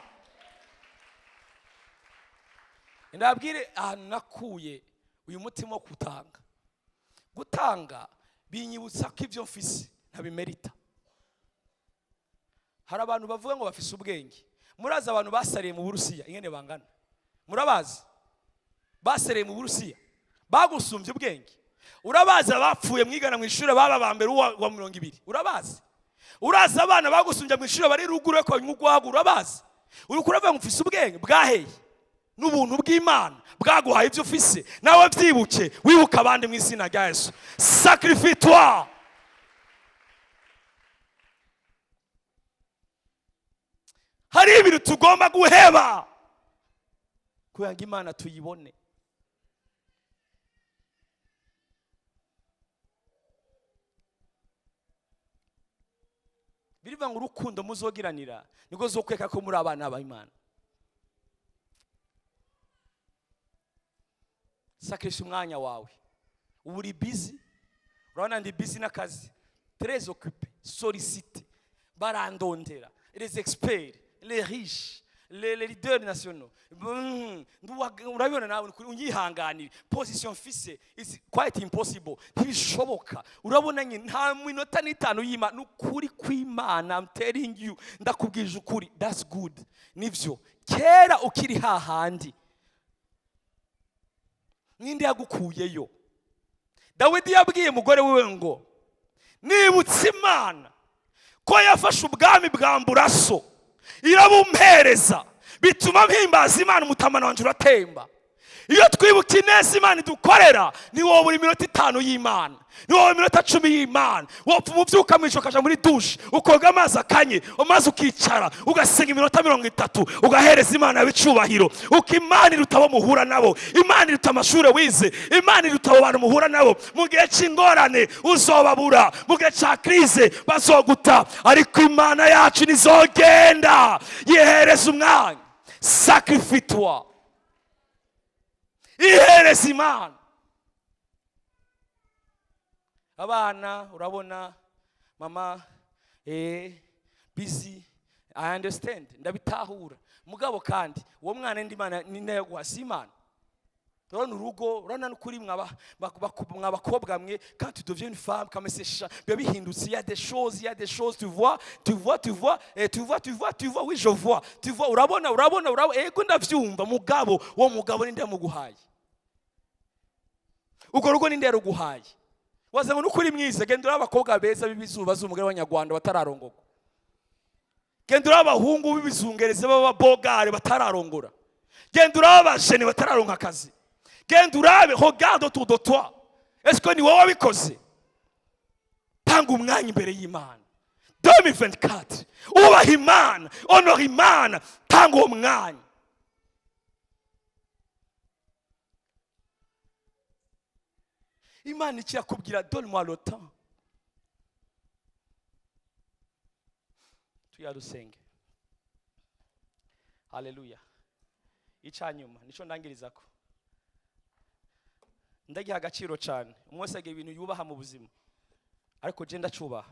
Speaker 1: Ndabwire ahantu nakuye uyu mutima wo gutanga. Gutanga binyibutsa ko ibyo mfise ntabimerita. Hari abantu bavuga ngo bafise ubwenge. Murazi abantu basariye mu Burusiya ingene bangana? Murabazi basariye mu Burusiya bagusumbye ubwenge? Urabazi abapfuye mwigana mu ishuri baba ba mbere wa 20? Urabazi? Urazi abana bagusumbye mu ishuri bari ruguru yo kwa urwagwa? Urabazi? Uri kuravuga ngo ufise ubwenge bwaheye n'ubuntu bw'Imana bwaguhaye ibyo ufise. Nawe byibuke, wibuke abandi mu izina rya Yesu. Sacrifie-toi. Hari ibintu tugomba guheba kugira ngo Imana tuyibone. Birivuga ngo urukundo muzogiranira niko zokweka ko muri abana b'Imana. Sacrifice umwanya wawe. Ubu uri busy, urabona ndi busy n'akazi, très occupé, sollicité, barandondera, les experts, les riches, les leaders nationaux. Urabibona nawe, unyihanganire, position mfise is quite impossible, ntibishoboka. Urabona nyine nta minota n'itanu y'Imana, n'ukuri kw'Imana, I'm telling you, ndakubwije ukuri, that's good. Nivyo kera ukiri hahandi ninde yagukuyeyo? Dawidi yabwiye umugore wiwe ngo nibutse Imana ko yafashe ubwami bwa mburaso irabumpereza, bituma mpimbaza Imana, umutamana wanje uratemba. Iyo twibuka ineza Imana idukorera, ni wowe buri minota 5 y'Imana, ni wowe minota 10 y'Imana. Wopfa umuvyuka mwisho ukaja muri douche, ukoga amazi akanye, maze ukicara ugasenga iminota 30, ugahereza Imana bicubahiro. Uko Imana iruta abo muhura nabo, Imana iruta amashure wize, Imana iruta abo bantu muhura nabo. Mu gihe c'ingorane uzobabura, mu gihe ca crise bazoguta, ariko Imana yacu nizogenda. Yihereza umwanya, sacrifie-toi, ihereza Imana. Abana urabona mama busy, I understand, ndabitahura. Mugabo kandi uwo mwana ndi Imana ni nayo guha, si Imana. Urabona urugo, urabona n'ukuri mwabakobwa mwe, quand tu deviens une femme, comme c'est biba bihindutse. Il y a des choses, il y a des choses, tu vois, tu vois, tu vois, et tu vois, tu vois, tu vois, oui je vois, tu vois, urabona, urabona, urabona, ego ndavyumva. Mugabo uwo mugabo ninde yamuguhaye? Urwo rugo ninde yaruguhaye? Waza ngo nukuri mwiza, genda uraba abakobwa beza b'ibizuba z'umugore w'abanyarwanda batararongorwa, genda uraba abahungu b'ibizungerezi b'ababogare batararongora, genda uraba abajene batararonka akazi, genda urabe, regarde autour de toi, est-ce que ni wowe wabikoze? Tanga umwanya imbere y'Imana. 2024, ubaha Imana, honora Imana, tanga uwo mwanya. Imana ikirakubwira, donne-moi le temps. Tuyarusenge. Haleluya. Icanyuma nico ndangirizako, ndagiha agaciro cyane. Umwe wese agira ibintu yubaha mu buzima, ariko je ndacubaha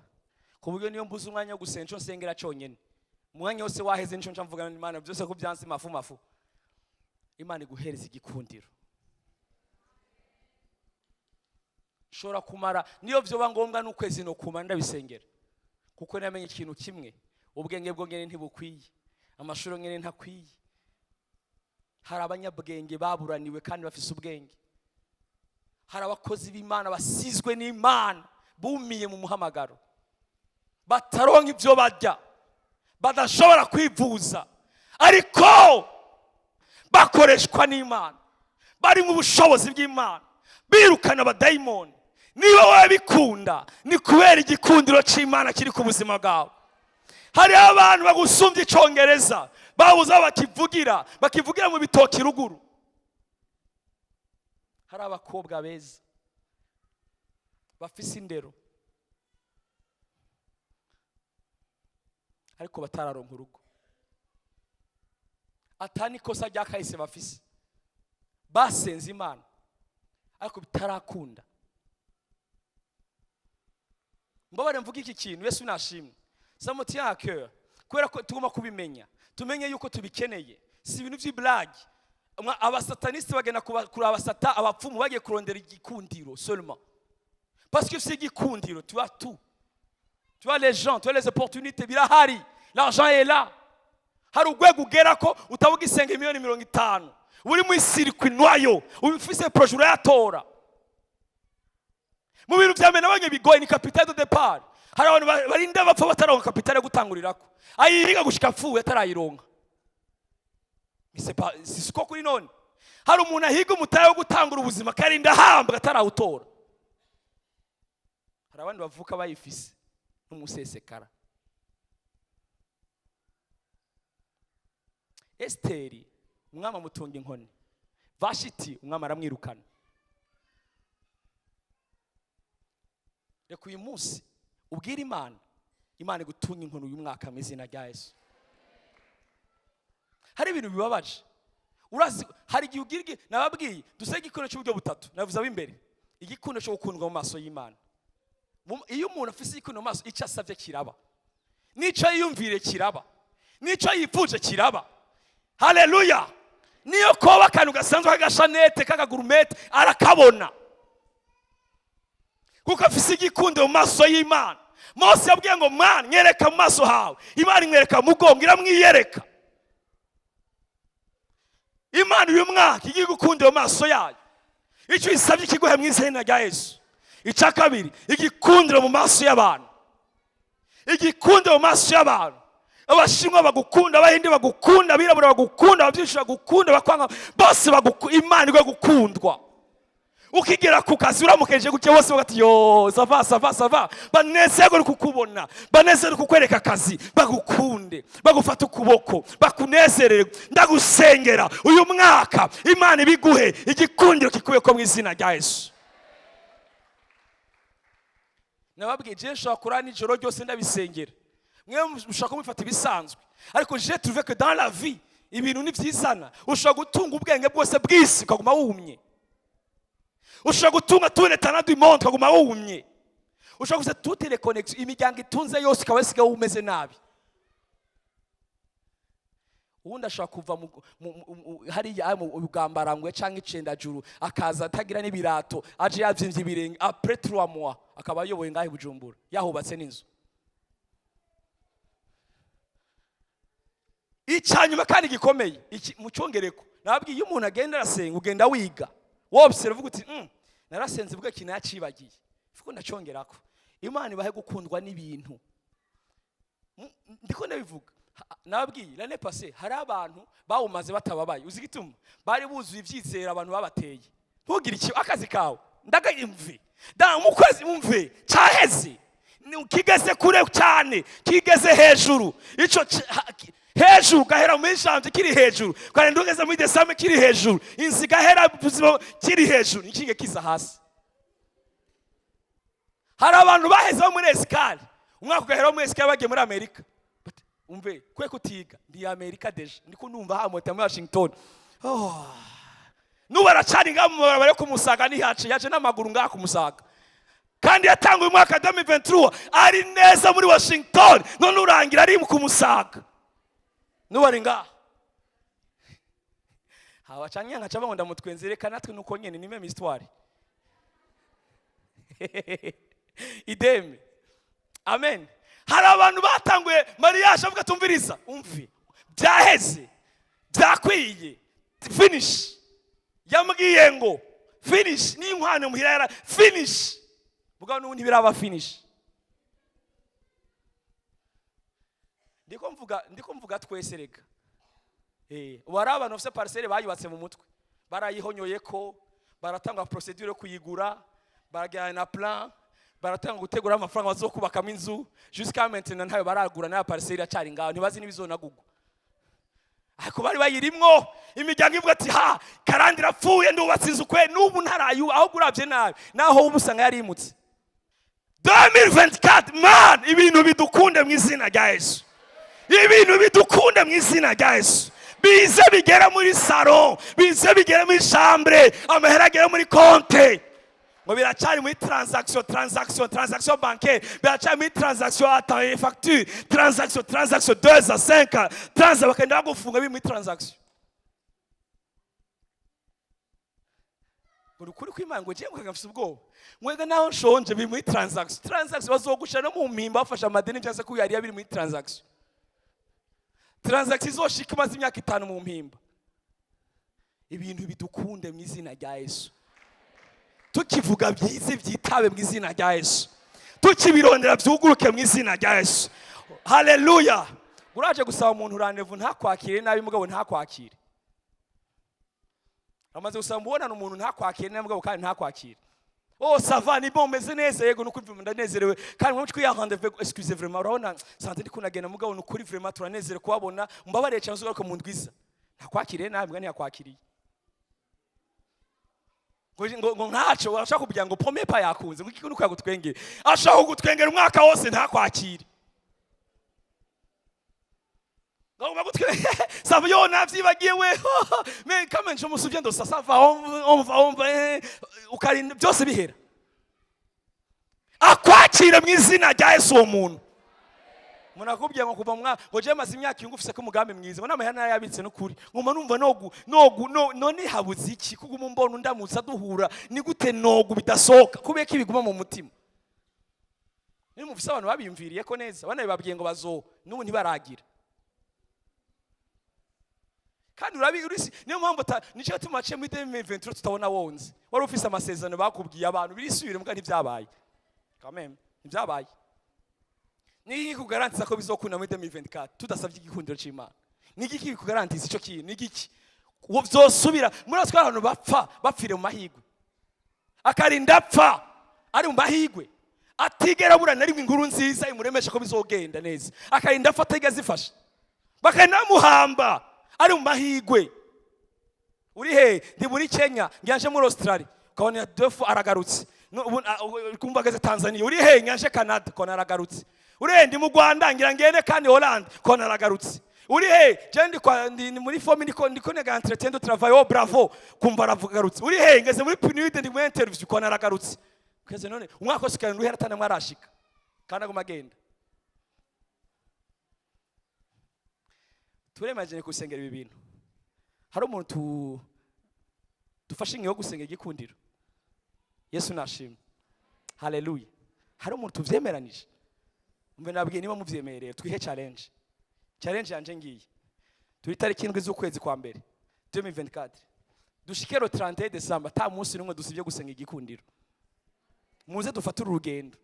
Speaker 1: ku buryo niyo mbuze umwanya wo gusenga, nico nsengera cyonyine. Umwanya wose waheze, nico nca mvugana n'Imana, byose ko byanse mafu mafu. Imana iguhereza igikundiro. Nshobora kumara niyo vyoba ngombwa n'ukwezi no kumara ndabisengera, kuko namenye ikintu kimwe: ubwenge bwo ngene ntibukwiye, amashuri ngene ntakwiye. Hari abanyabwenge baburaniwe kandi bafise ubwenge, hari abakozi b'Imana basizwe n'Imana bumiye mu muhamagaro, bataronka ibyo barya, badashobora kwivuza, ariko bakoreshwa n'Imana, bari mu bushobozi bw'Imana, birukana abadayimoni. Niba wowe bikunda, ni kubera igikundiro c'Imana kiri ku buzima bwawe. Hariho abantu bagusumbya icongereza, babuze aho bakivugira, bakivugira mu bitoki ruguru. Hari abakobwa beza bafise indero, ariko batararonka urugo, atani ikosa rya kahise bafise, basenze Imana ariko bitarakunda. Mbabare mvuga iki kintu, Yesu nashimwe, ça me tient à cœur, kubera ko tugomba kubimenya, tumenye yuko tubikeneye. Si ibintu vy'iblague. Abasataniste bagenda kuraba abasata, abapfumu bagiye kurondera igikundiro seulement, parce que si igikundiro, tu as tout, tu as les gens, tu as les opportunités, birahari, l'argent est là. Hari urwego ugera ko utavuga isenga 50 miliyoni, uri mu circuit noyo, ufise projet urayatora. Mu bintu vya mbere nabonye bigoye ni capital de départ. Hari abantu barinda bapfa bataronka capital yo gutangurirako, ayihiga gushika apfuye atarayironka. Mais c'est pas, si siko kuri none. Hari umuntu ahiga umutahe wo gutangura ubuzima, akarinda ahambwa atarawutora. Hari abandi bavuka bayifise n'umusesekara. Esiteri umwami amutunga inkoni, Vashiti umwami aramwirukana. Reka uyu munsi ubwire Imana, Imana igutunga inkoni uyu mwaka mu izina rya Yesu. Hari ibintu bibabaje, urazi hari igihe ugira nababwiye dusenge igikoresho cy'uburyo butatu, navuze ab'imbere, igikundo cyo gukundwa mu maso y'Imana. Iyo umuntu afise igikundo mu maso, icyo asabye kiraba, n'icyo yiyumvire kiraba, n'icyo yifuje kiraba. Haleluya! Niyo koba akantu gasanzwe k'agashanete k'akagurumete arakabona, kuko afise igikundo mu maso y'Imana. Mose yabwiye ngo Mana nyereka mu maso hawe, Imana imwereka mu mugongo, iramwiyereka. Imana uyu mwaka igiye gukunda mu maso yayo, icyo isabye ikiguhe mu izina rya Yesu. Icya kabiri, igikundiro mu maso y'abantu, igikundiro mu maso y'abantu. Abashinwa bagukunda, Abahindi bagukunda, Abirabura bagukunda, Ababyinshi bagukunda, abakwanga bose Imana igwe gukundwa. Ukigera ku kazi uramukeje gutya, bose bagati yo ça va, ça va, ça va, banezerwe kukubona, banezerwe kukwereka akazi, bagukunde, bagufata ukuboko, bakunezerere. Ndagusengera uyu mwaka Imana ibiguhe igikundiro kikubeko mu izina rya Yesu. Nababwiye je nshobora kurara nijoro ryose ndabisengera, mwe mushobora kumufata ibisanzwe, ariko je trouve que dans la vie ibintu ni vyizana. Ushobora gutunga ubwenge bwose bw'isi ukaguma wumye, ushobora gutunga tous les talents du monde ukaguma wumye, ushobora gusa toutes les connexions, imiryango itunze yose ukaba wasigaye umeze nabi. Uwundi ashobora kuva hariya mu Bugambarangwe canke Icendajuru, akaza atagira n'ibirato, aje yavyimbye ibirenge, après 3 mois akaba ayoboye ngahe Bujumbura, yahubatse n'inzu. Icyanyuma kandi gikomeye, iki mu cyongereko nababwiye, iyo umuntu agenda arasenga ugenda wiga wobsera uvuga uti narasenze ubwo ikintu yacibagiye, fuko ndacongerako. Imana ibahe gukundwa n'ibintu. Ndiko ndabivuga, nababwiye l'année passée hari abantu bawumaze batababaye. Uzi igituma? Bari buzuye ivyizero abantu babateye. Ntugire iki akazi kawe ndaga imve da mu kwezi umve caheze kigeze kure cyane, kigeze hejuru, ico hejuru gahera muri janvier kiri hejuru, kandi ugeze muri décembre kiri hejuru, inzi gahera ubuzima kiri hejuru, ikinge kiza hasi. Hari abantu baheze bo muri escale, umwaka ugahera muri escale bagiye muri Amerika. But, umve kwe kutiga ndi Amerika déjà, ndiko numva hamota muri Washington. Oh. Nubu aracari ngaha mu mabarabara yo kumusaga, ntihace yaje n'amaguru ngaha kumusaga, kandi yatanguye umwaka 2023 ari neza muri Washington, none urangira ari kumusaga, nubu ari ngaha. Haba canke nkaca bango ndamutwenze, reka natwe nuko nyene ni même histoire. Ideme. Amen. Hari abantu batanguye mariage avuga tumviriza, umvi byaheze, byakwiye, finish. Yambwiye ngo finish, ni inkwano muhira yara finish, mugabo n'ubu ntibiraba finish. Ndiko mvuga twese reka. Ubu hari abantu bafise parcelle bayubatse mu mutwe, barayihonyoye ko baratanga procédure yo kuyigura, barajyana na plan, baratanga gutegura amafaranga bazokubakamo inzu, jusqu'à maintenant ntayo baragura, nayo parcelle iracari ngaho, ntibazi n'ibizonagugwa. Ariko bari bayirimwo, imiryango ivuga ati ha karandi irapfuye, ndubatse inzu kwe, n'ubu ntarayu, ahubwo uravye nabi naho ubu usanga yarimutse. 2024 man, ibintu bidukunde mu izina rya Yesu, ibintu bidukunde mu izina rya Yesu, bize bigere muri salon, bize bigere muri chambre, amahera agere muri compte. Ngo biracari muri transaction, transaction, transaction bancaire, biracari muri transaction, attends, facture, transaction, transaction, 2 à 5, transaction, bakenda bagufunga biri muri transaction. Ngo ukuri kw'Imana ngo jewe ngafise ubwoba, mwega naho nshonje biri muri transaction, transaction bazogusha no mu mpimba bafashe amadeni cyangwa se kuyariya biri muri transaction. Transaction izoshika imaze imyaka 5 mu mpimba. Ibintu bidukunde mu izina rya Yesu. Tukivuga byize byitabe mu izina rya Yesu. Tukibirondera byuguruke mu izina rya Yesu. Haleluya. Uraje gusaba umuntu rendez-vous ntakwakire nabi, mugabo ntakwakire. Amaze gusaba mubonana umuntu ntakwakire nabi, mugabo kandi ntakwakire. Oh ça va, ni bon, meze neza, yego nukuri vraiment ndanezerewe, kandi mwe twiya rendez-vous, excusez vraiment, urabona sanze ndi kunagenda, mugabo nukuri vraiment turanezerewe kubabona, mbabarire cyane uzugaruka mu ndwiza. Ntakwakiriye nabi, mbwa ntiyakwakiriye. Ngo ntaco urashaka kugira ngo premier pas yakunze, ngo iki nuko yagutwengera. Ashaka kugutwengera umwaka wose ntakwakire. Ngo bagutwengera, ça va, yo navyibagiye we. Mais quand même je me souviens de ça, ça va, on va, on va, ukarinda byose bihera. Akwakire mu izina rya Yesu uwo muntu. Umuntu akubwiye ngo kuva mu mwaka ngo je maze imyaka irindwi ufise ko umugambi mwiza, ngo n'amahera narayabitse n'ukuri, nguma numva nogu nogu no none habuze iki kuguma umbona undamutsa duhura, ni gute nogu bidasohoka kubera ko ibiguma mu mutima. Niyo mufise abantu babiyumviriye ko neza, banabibabwiye ngo bazo n'ubu ntibaragira. Kandi urabi urisi, niyo mpamvu nicyo gituma waciye muri 2023 tutabona wonze. Wari ufise amasezerano bakubwiye abantu birisubire, mbwa ntibyabaye. Quand même ntibyabaye. Ni iki kugarantiza ko bizokunda muri 2024 tudasabye igikundiro c'Imana? Ni iki kikugarantiza ico kintu? Ni iki uwo vyosubira muri atwara abantu bapfa bapfire mu mahigwe, akarinda apfa ari mu mahigwe, atigera abura na rimwe inkuru nziza imuremesha ko bizogenda neza, akarinda apfa atigera azifasha, bakarinda bamuhamba ari mu mahigwe? Uri he? Ndi muri Kenya, ngiye muri Australia, ukabona deux fois aragarutse. Ubu, kumva ageze Tanzania. Uri he? Ngiye Canada, ukabona aragarutse. Uri he? Ndi mu Rwanda, ngira ngende kandi Hollande, ukabona aragarutse. Uri he? Je ndi kwa ndi muri forme, ndiko nega entretien de travail, oh bravo, kumva aragarutse. Uri he? Ngeze muri PNUD, ndi mu interview, ukabona aragarutse. Keze none umwaka wose ukarindwi uhera atanamwe arashika, kandi aguma agenda. Turemagene gusengera ibi bintu. Hari umuntu dufashe ingingo yo gusenga igikundiro. Yesu nashimwe, haleluya. Hari umuntu tuvyemeranije. Mbe nabwiye, niba muvyemereye twihe challenge. Challenge yanje ngiye, turi tariki 7 z'ukwezi kwa mbere 2024, dushike le 31 décembre ata munsi n'umwe dusibye gusenga igikundiro. Muze dufate uru rugendo,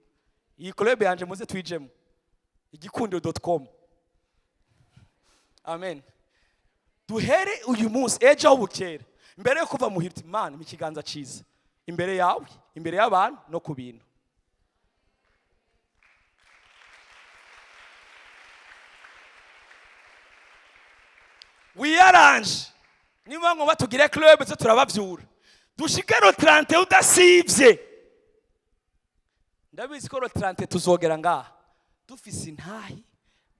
Speaker 1: iyi club yanje muze twijemo, igikundiro.com. Amen. Duhere uyu munsi, ejo aho bukera, mbere yo kuva muhira, uti Mana, mu kiganza cyiza imbere yawe, imbere y'abantu no ku bintu. Wiyaranje, niba ngombwa tugire club zo turabavyura, dushike le 30 udasivye. Ndabizi ko le 30 tuzogera ngaha dufise intahi,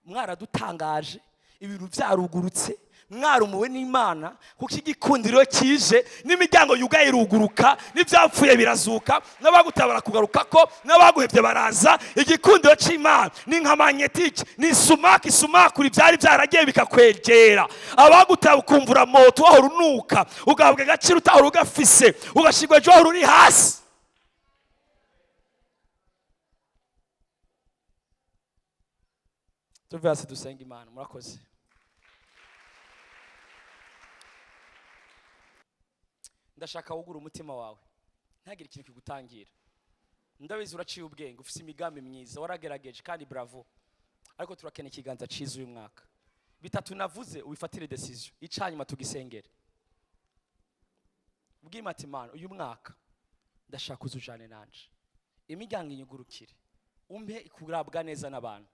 Speaker 1: mwaradutangaje, ibintu byarugurutse, mwarumuwe n'Imana, kuko igikundiro kije n'imiryango yugaye iruguruka, n'ibyapfuye birazuka, n'abagutabara kugaruka ko n'abaguhebye baraza. Igikundiro cy'Imana ni nka magnétique, ni sumaka isumakura ibyari byaragiye bikakwegera. Abagutaba ukumvura moto, wahora unuka ugahabwa agaciro utahora ugafise, ugashyirwa ejo wahora uri hasi. Tuve hasi dusenga Imana. Murakoze. Ndashaka wugura umutima wawe, ntagire ikintu kigutangira. Ndabizi uraciye ubwenge, ufite imigambi myiza, waragerageje kandi bravo, ariko turakeneye ikiganza cyiza uyu mwaka. Bitatu navuze ubifatire decision, icanyuma tugisengere. Ubwima ati: Imana, uyu mwaka ndashaka uzujane nanje, imiryango inyugurukire, umpe kurabwa neza n'abantu,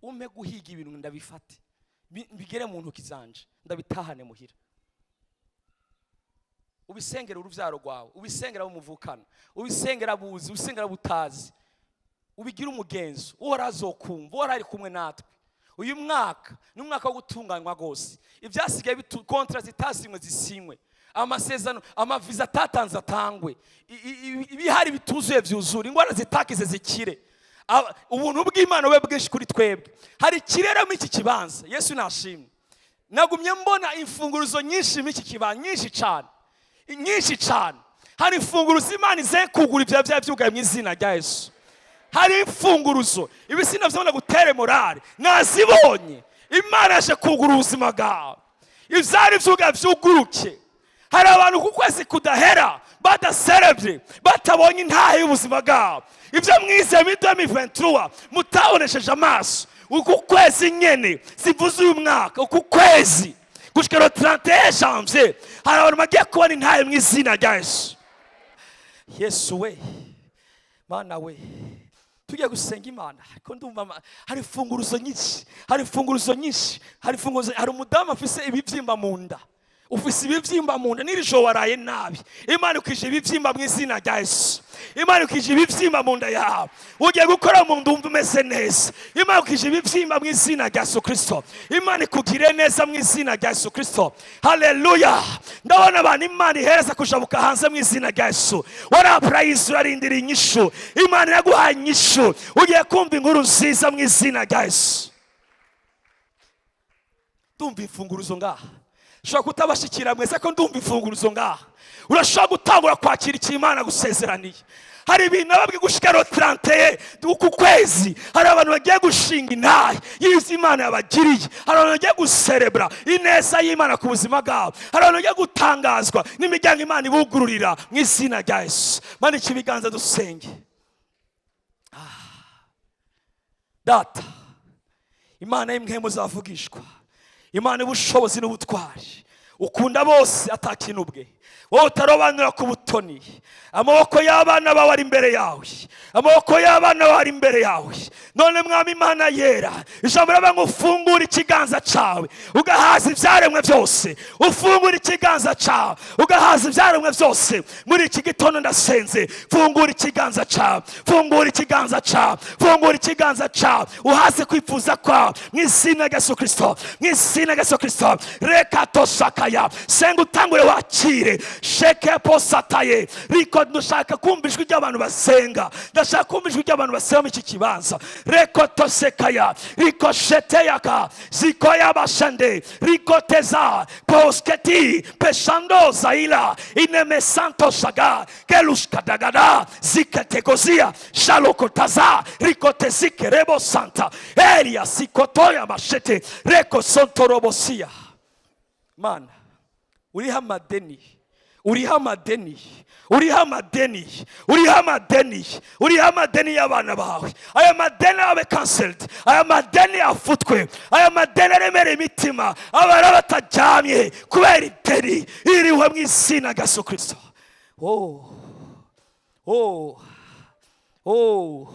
Speaker 1: umpe guhiga ibintu ndabifate, bigere mu ntoki zanje, ndabitahane muhira. Ubisengera urubyaro rwawe, ubisengera abo muvukana, ubisengera abuzi, ubisengera butazi, ubigire umugenzo. Uhora azokumva, uhora ari kumwe natwe. Uyu mwaka ni umwaka wo gutunganywa rwose. Ibyasigaye, contrats zitasinywe zisinywe, amasezerano, amaviza atatanze atangwe, ibihari bituzuye byuzure, indwara zitakize zikire. Ubuntu bw'Imana bube bwinshi kuri twebwe. Hari ikirere muri iki kibanza. Yesu nashimwe. Nagumye mbona imfunguruzo nyinshi muri iki kibanza, nyinshi cyane, nyinshi cyane. Hari imfunguruzo Imana ize kugura ibya bya byugaye mu izina rya Yesu. Hari imfunguruzo, ibisina byabona gutere morale, nazibonye. Imana yaje kugura ubuzima bwawe, ibyari byugaye byuguruke. Hari abantu ku kwezi kudahera badaserebye, batabonye intahe y'ubuzima bwabo. Ibyo mwize muri 2023 mutabonesheje amaso, uku kwezi nyene, sivuze uyu mwaka, uku kwezi gushika le 31 janvier, hari abantu bagiye kubona intahe mu izina rya Yesu. Yesu we, Mana we, tugiye gusenga Imana, ariko ndumva hari imfunguruzo nyinshi, hari imfunguruzo nyinshi, hari imfunguruzo. Hari umudamu afise ibibyimba mu nda. Ufise ibibyimba mu nda, n'iri joro waraye nabi. Imana ikije ibibyimba mu izina rya Yesu. Imana ikije ibibyimba mu nda yawe. Ugiye gukora mu nda, wumva umeze neza. Imana ikije ibibyimba mu izina rya Yesu Kirisito. Imana ikugire neza mu izina rya Yesu Kirisito. Haleluya! Ndabona abantu Imana ihereza kujabuka hanze mu izina rya Yesu. Warapurayizi, urarindira inyishu, Imana iraguhaye inyishu. Ugiye kumva inkuru nziza mu izina rya Yesu. Ndumva imfunguruzo ngaha. Ushobora kutabashikira mwese ko ndumva imfunguruzo ngaha. Urashobora gutangura kwakira icyo Imana gusezeraniye. Hari ibintu nababwiye gushika le 31 uku kwezi. Hari abantu bagiye gushinga intahe y'ivyo Imana yabagiriye. Hari abantu bagiye guserebura ineza y'Imana ku buzima bwabo. Hari abantu bagiye gutangazwa n'imiryango Imana ibugururira mu izina rya Yesu. Manika ibiganza dusenge. Data, Imana y'imwe muzavugishwa, Imana y'ubushobozi n'ubutwari, ukunda bose atakintu ubwe, wowe utarobanura ku butoni, amaboko y'abana bawe ari imbere yawe, amaboko y'abana bawe ari imbere yawe. None Mwami Imana yera, ijambo riravuga ngo ufungure ikiganza cyawe ugahaza ibyaremwe byose. Ufungure ikiganza cyawe ugahaza ibyaremwe byose. Muri iki gitondo ndasenze, fungura ikiganza cyawe, fungura ikiganza cyawe, fungura ikiganza cyawe, uhaze kwifuza kwawe mu izina rya Yesu Kirisito, mu izina rya Yesu Kirisito. Reka tosakaya, senga utangure wakire. Sheke posataye riko. Ndashaka kumva ijwi ry'abantu basenga, ndashaka kumva ijwi ry'abantu basenga muri iki kibanza. Reko tosekaya riko sheteyaka zikoya bashande riko teza posketi peshando zaila ineme santo saga keluskadagada ziketegozia shalokotaza riko rebo santa elia sikotoya mashete reko sontorobosia. Mana, uriho amadeni, uriho amadeni, uriho amadeni, uriho amadeni, uriho amadeni y'abana bawe. Aya madeni abe cancelled, aya madeni afutwe, aya madeni aremereye imitima abara bataryamye kubera ideni iriwe mu izina rya Yesu Kirisito. Oh,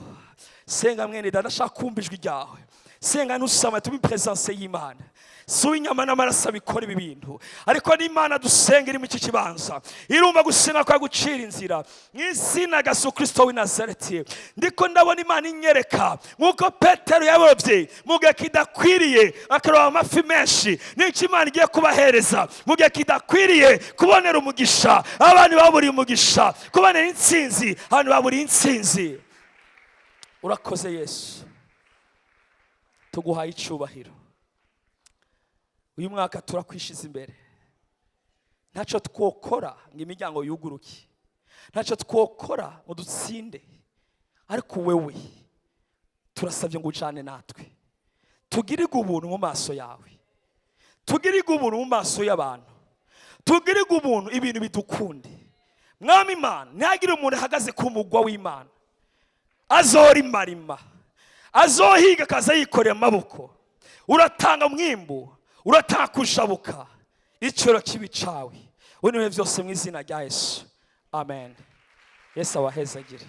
Speaker 1: senga mwene dada, ndashaka kumva ijwi ryawe. Senga ntusama, tube presence y'Imana. Si uw'inyama n'amaraso abikora ibi bintu, ariko n'Imana dusenga iri mu iki kibanza irumva gusenga kwa gucira inzira mu izina rya Yesu Kirisito w'i Nazareti. Ndiko ndabona Imana inyereka nk'uko Petero yaborobye mu gihe kidakwiriye akaroba amafi menshi, n'icyo Imana igiye kubahereza mu gihe kidakwiriye, kubonera umugisha abantu baburiye umugisha, kubonera intsinzi abantu baburiye intsinzi. Urakoze Yesu, tuguhaye icyubahiro. Uyu mwaka turakwishiza imbere. Ntacyo twokora ngo imiryango yuguruke, ntacyo twokora ngo dutsinde, ariko wewe turasabye ngo ucane natwe, tugirirwe ubuntu mu maso yawe, tugirirwe ubuntu mu maso y'abantu, tugirirwe ubuntu, ibintu bidukunde. Mwami Imana, ntihagire umuntu ahagaze ku mugwa w'Imana azorimarima, azohiga akaza yikoreye amaboko. Uratanga mwimbu, uratanga kushabuka, icyo kibi cawe. Ubu byose mu izina rya Yesu, amen. Yesu abahezagire.